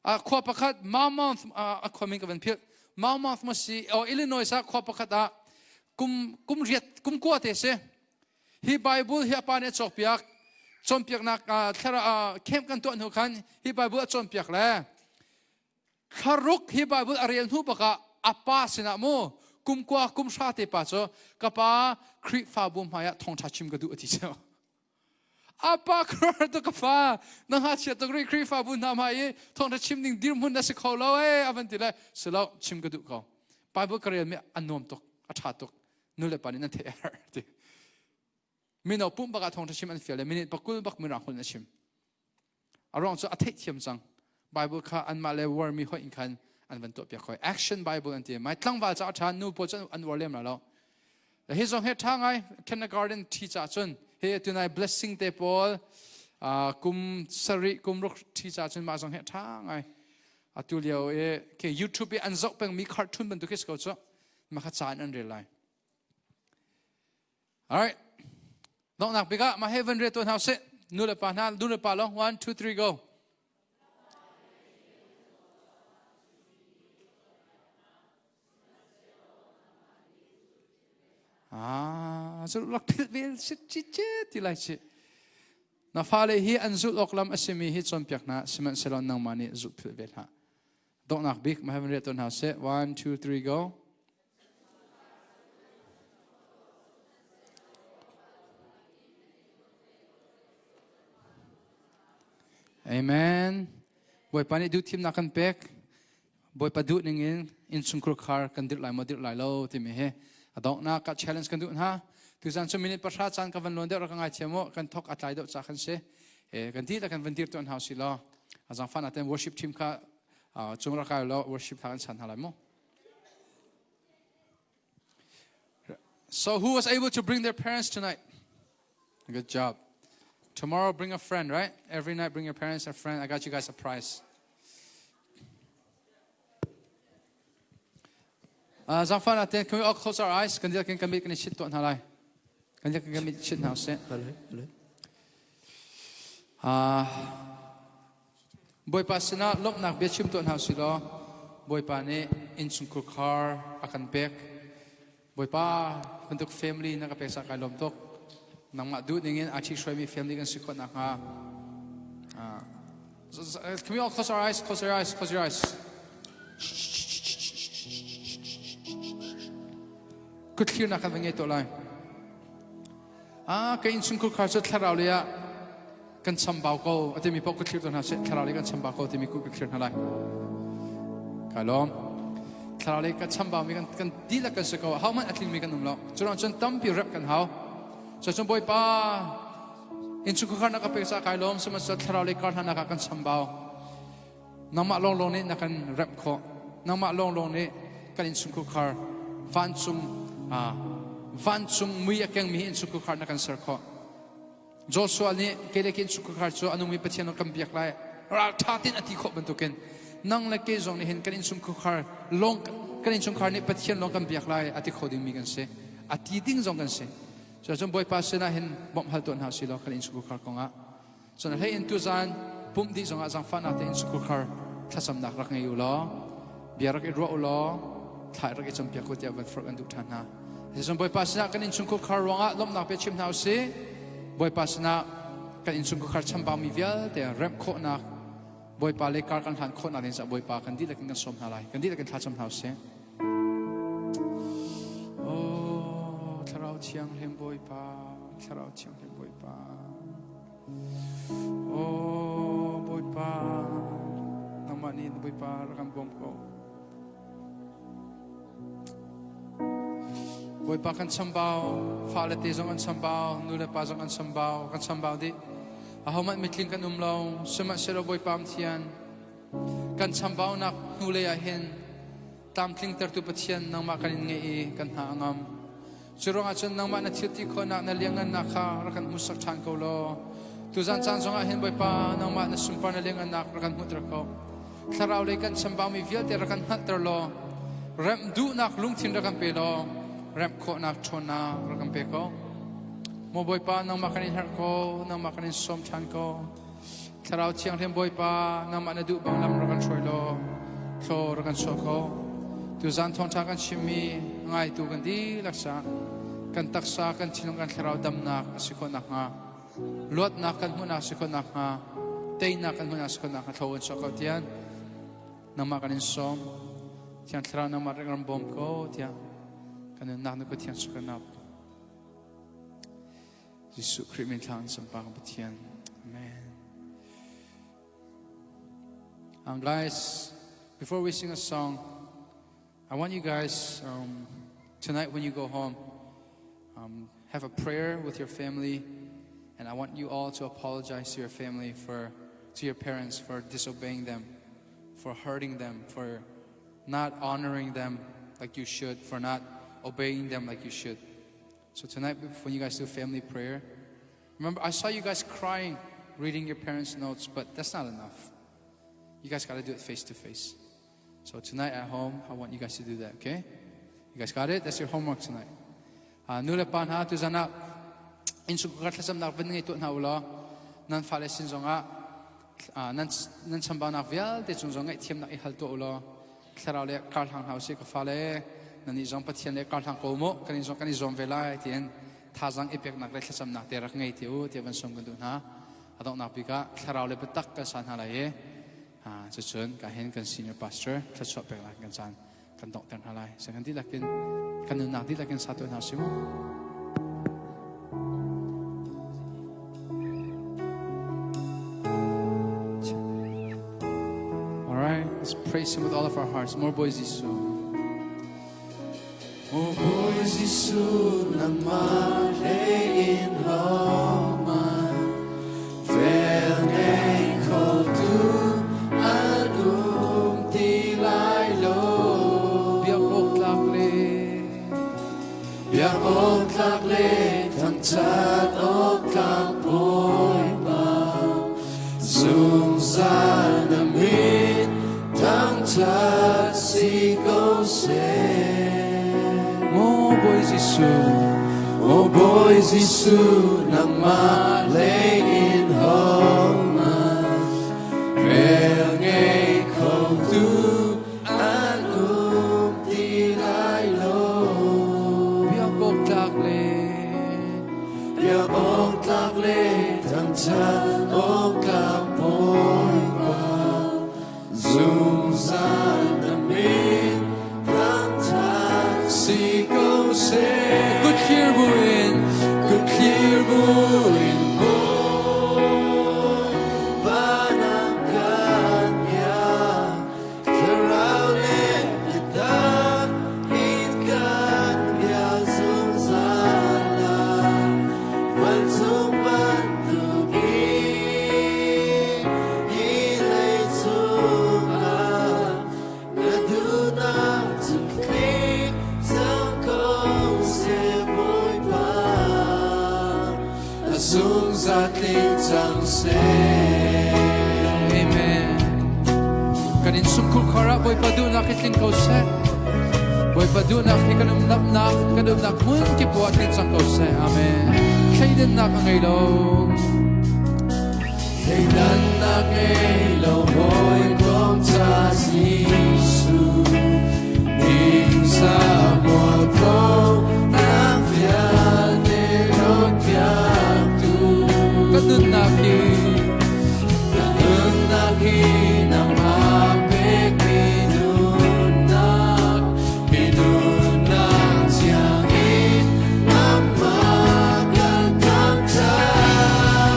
Khua pakhat Monmouth a khua min ka van philh. Monmouth ma si o Illinois ah khua pakhat ah kum kum riat kum kua te si. Hi Bible hi a pa nih a cawkpiak. Cawnpiaknak thlara camp kan tuah hnu khan hi Bible a cawnpiak le Thlaruk hi Bible a rel hnu bakah a pa sinah mu kum kua kum hra te pa cu ka pa Khrihfabu hmaiah thawngṭha chim ka duh a ti cu. A pa khuar tu ka fa na ngakchia tuk rih Khrihfabu hna hmai i thawngṭha chim ding dirhmun na si kho lo ee a van ti le si lo chim ka duh ko. Bible ka relmi a nuam tuk a ṭha tuk nu le pa nih nan theih a herh ti. Mino pumh bak ah thawngṭha chim an fial le minute pakul bak mirang holh in a chim. A ruang cu a theihthiam cang. Bible kha anmah le warmi hoih in khan an van tuahpiak hoi. Action Bible an ti. Mai tlangval ca a ṭha, nu pawl cu an uar lem la lo. Hi zong he ṭha ngai kindergarten ṭhi ca cun hi tunai blessing te pawl kum sarih kum ruk ṭhi ca cun mah zong he ṭha ngai. Atu lio i ke YouTube i an zoh pengmi cartoon bantuk hi si ko cu. Mah kha ca in an rel lai. Alright. Donghnak bik ah mah he van re tuan hau sih. Nu le pa hna, nu le pa long. One, two, three, go. Ah, cu rak philh vel sit ci ce ti lai ci. Na fale hi an zulh awk lam a simi hi cawnpiak hna sihmanhsehlaw nangmah nih zulh philh ve hlah. Donghnak bik mah he van re tuan hau sih. One, two, three, go. Amen. Bawipa nih duhthimnak kan pek. Bawipa duh ning in innchungkhur khar kan dirh lai maw dirh lai lo timi hi a donghnak ka challenge kan duh hna. Tuzan cu minute pahra caan ka van lawn deuh rak ka ngaithiam u. Kan thok a tlai deuh ca kan si. Kan ti kan van dir tuan hau si law. A zangfan aten worship team kha cung rak kai law worship tha kan san hna lai mu. So, who was able to bring their parents tonight? Good job. Tomorrow, bring a friend, right? Every night, bring your parents a friend. I got you guys a prize. Zangfan aten, can we all close our eyes? Kan kan kan kan shit tuan halai. Kan kan kan shit now se. Bawipa sinah lawmhnak bia chim tuah hna usih law Bawipa nih innchungkhur khar a kan pek. Bawipa bantuk family na ka pek caah kai lawm tuk. Nangmah duh ning in aa ṭhihruaimi family kan si khawh nakhnga. Can we all close our eyes? Close your eyes. Close your eyes. Kuthlirnak kan va ngei tuah lai. Ah, ka innchungkhur khar cu thlarau lei ah kan chambau ko a timi paoh ka thlir hna seh thlarau lei kan chambau ko timi ku ka thlir hna lai. Kai lawm. Thlarau lei kan chambau mi kan kan dihlak kan si ko. Ho hmanh a tling mi kan um lo. Cu cun tampi rep kan hau. So cun Bawipa innchungkhur khar na ka pek ca kai lawm sihmanhsehlaw thlarau lei kar hna nak ah kan chambau. Nangmah lawnglawng nih na kan remh khawh. Nangmah lawnglawng nih kan innchungkhar khar vancung vancung mui a kengmi innchungkhar khar na kan ser khawh. Joshua nih kei le ke innchungkhar khar cu a nungmi Pathian kan biak lai ralṭha tein a ti khawh bantukin nang le kei zong nih hin kan innchungkhar khar lawng kan innchungkhar nih Pathian lawng kan biak lai a ti kho dingmi kan si. A ti ding zong kan si. Cuacun Bawipa sinah hin bawmh hal tuah hna usih law kan innchungkhar khar kongah Cun hlei in tuzan pumh dih zongah zaangfahnak tein sukhur thlacamnak rak ngei u law bia rak i ruah u law thla rak i campiak u tiah van forh kan duh ṭhan hna. Cun Bawipa sinah kan innchungkhar khar ruangah lawmhnak pe chim hna u sih. Bawipa sinah kan innchungkhar chambaumi vialte remh khawhnak Bawipa le kar kan hlan khawhnak ding caah Bawipa kan dihlak in kan sawm hna lai. Kan dihlak in thlacam hna u sih. Oh, Thlarau Thianghlim Bawipa, Thlarau Thianghlim Bawipa. Oh Bawipa, nangmah nih Bawipa rak kan bawm ko. Bawipa kan chambau, fale te zong an chambau, nu le pa zong an chambau, kan chambau dih. Ahohmanh mitling kan um lo, sihmanhsehlaw Bawipa Pathian, kan chambaunak hnulei ah hin tlamtlingtertu Pathian nangmah kan in ngeih i kan hna a ngam. Cu ruangah cun nangmah na thil ti khawhnak na liangngannak kha rak kan hmuhsak ṭhan ko law tuzan caan zongah hin Bawipa nangmah na sunpar na liangngannak rak kan hmuhter ko. Thlarau lei kan chambaumi vialte rak kan hngalhter law remh duhnak lungthin rak kan pe law. Remh khawhnak ṭhawnnak rak kan pe ko. Maw Bawipa, nangmah kan in herh ko, nangmah kan in sawm ṭhan ko. Thlarau Thianghlim Bawipa, nangmah na duh bang lam rak kan hruai law, thlaw rak kan chuah ko. Tuzan thawngṭha kan chimmi ngaitu kan dihlak caah kan taksa, kan thinlung, kan thlarau damnak a si khawh nakhnga, luatnak kan hmuhnak a si khawh nakhnga, teinak kan hmuhnak a si khawh nakhnga thlaw kan chuah ko tian nangmah kan in sawm. Thiang Thlarau nangmah rak ram bawm ko tiah kan nunnak na kut thiang suk kan ap. Jesuh Khrih min thla an sampa kan Pathian. Amen. Guys, before we sing a song, I want you guys tonight when you go home, have a prayer with your family, and I want you all to apologize to your family for, to your parents for disobeying them, for hurting them, for not honoring them like you should, for not obeying them like you should. So tonight, when you guys do family prayer, remember I saw you guys crying reading your parents' notes, but that's not enough. You guys got to do it face to face. So tonight at home, I want you guys to do that, okay? You guys got it? That's your homework tonight. Nu le pa hna tuzan ah innchungkhar thlacamnak van ngei tuah hna u law nan fale sin zongah nan chambaunak vialte cung zong ngaihthiamnak i hal tuah u law thlarau le karhlang hna usih ka fale nan nih zong Pathian le karhlang ko mu kan in zong kan i zuam ve lai tiin thazang i peknak le thlacamnak te rak ngei te u tiah van sawm kan duh hna. A donghnak bik ah thlarau le biatak kan sa hna lai i cucun ka hin kan senior pastor thluachuah pek lai kan caan kan donghter hna lai. Kan dihlak in kan nunnak dihlak in sa tuah hna usih mu. All right, let's praise Him with all of our hearts. More boys, Jesu. O Bawi Jesuh, nangmah hlei in hohmanh vel ngei kho tu an um ti lai lo. Biak awk tlak le Biak awk tlak le thangṭhat awk tlak Bawipa, zungzal na min thangṭhat si ko seh. Maw Bawi Jesuh, Maw Bawi Jesuh, nangmah lei in hohmanh vel ngei kho tu an um ti lai lo. Biak awk tlak le Biak awk tlak le thangṭhat awk tlak Bawipa, zungzal na min thangṭhat si ko seh. Kut thlir buin, Kut thlir buin Bawipa nang kan biak, Thlarau le biatak in kan bia zungzal lai. Vancung bantukin hi leicung ah na duhnak cu tling cang ko seh Bawipa. A zungzal tling cang seh. Amen. Kan in sungkhur khar ah Bawipa duhnak hi tling ko seh. Bawipa duhnak hi kan umnak kan umnak hmun kip ah tling cang ko seh. Amen. Thleidannak a ngei lo. Thleidannak ngei lo hawikom ca Jesuh ningsa mualpho nak vialte rawt-piaktu. Kan nunnak hi Kan nunnak hi nangmah pekmi nunnak, hi nunnak thiang in nangmah kan thangṭhat.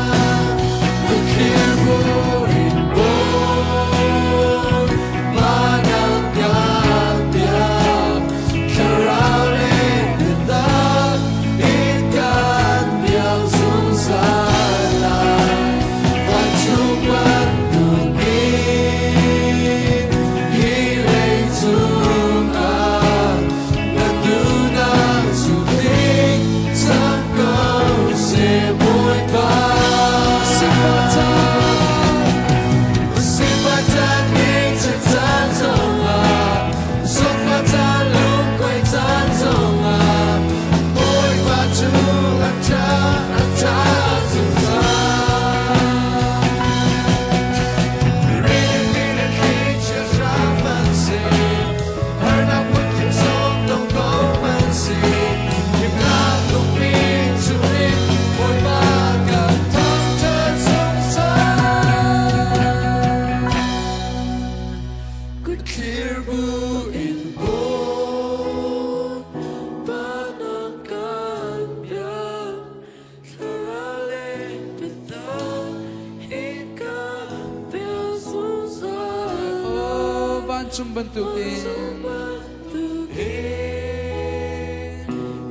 Vancung bantukin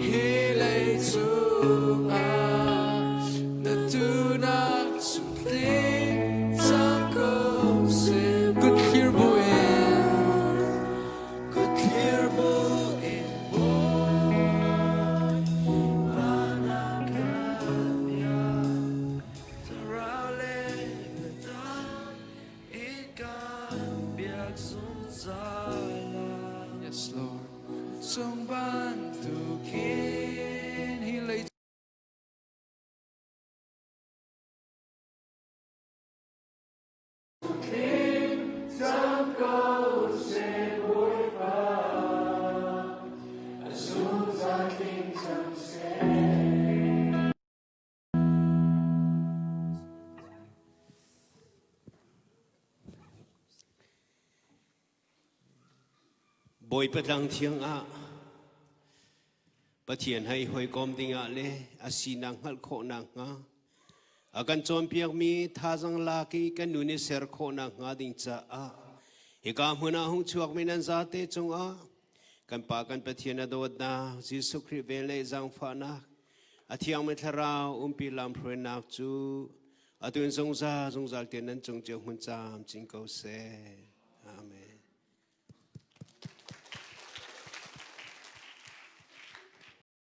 hi lei cungah na tunak cu tling cang ko seh. Kut thlir buin, Kut thlir buin Bawipa na kan biak. Thlarau le biatak Yes, Lord. Cung bantukin hi lei Bawipa tlang thiang ah Pathian hei hawikom dingah le a sinak hngalh khawhnak hnga a kan cawnpiakmi thazang lak i kan nun i ser khawhnak hnga ding caah hika hmun ah hung chuakmi nan zate cungah kan Pa kan Pathian a dawtnak Jesuh Khrih vel le zaangfahnak A thiangmi thlarau umpi lamhruainak cu atu in zungzal zungzal tiang nan cung cio hmun camcin ko seh.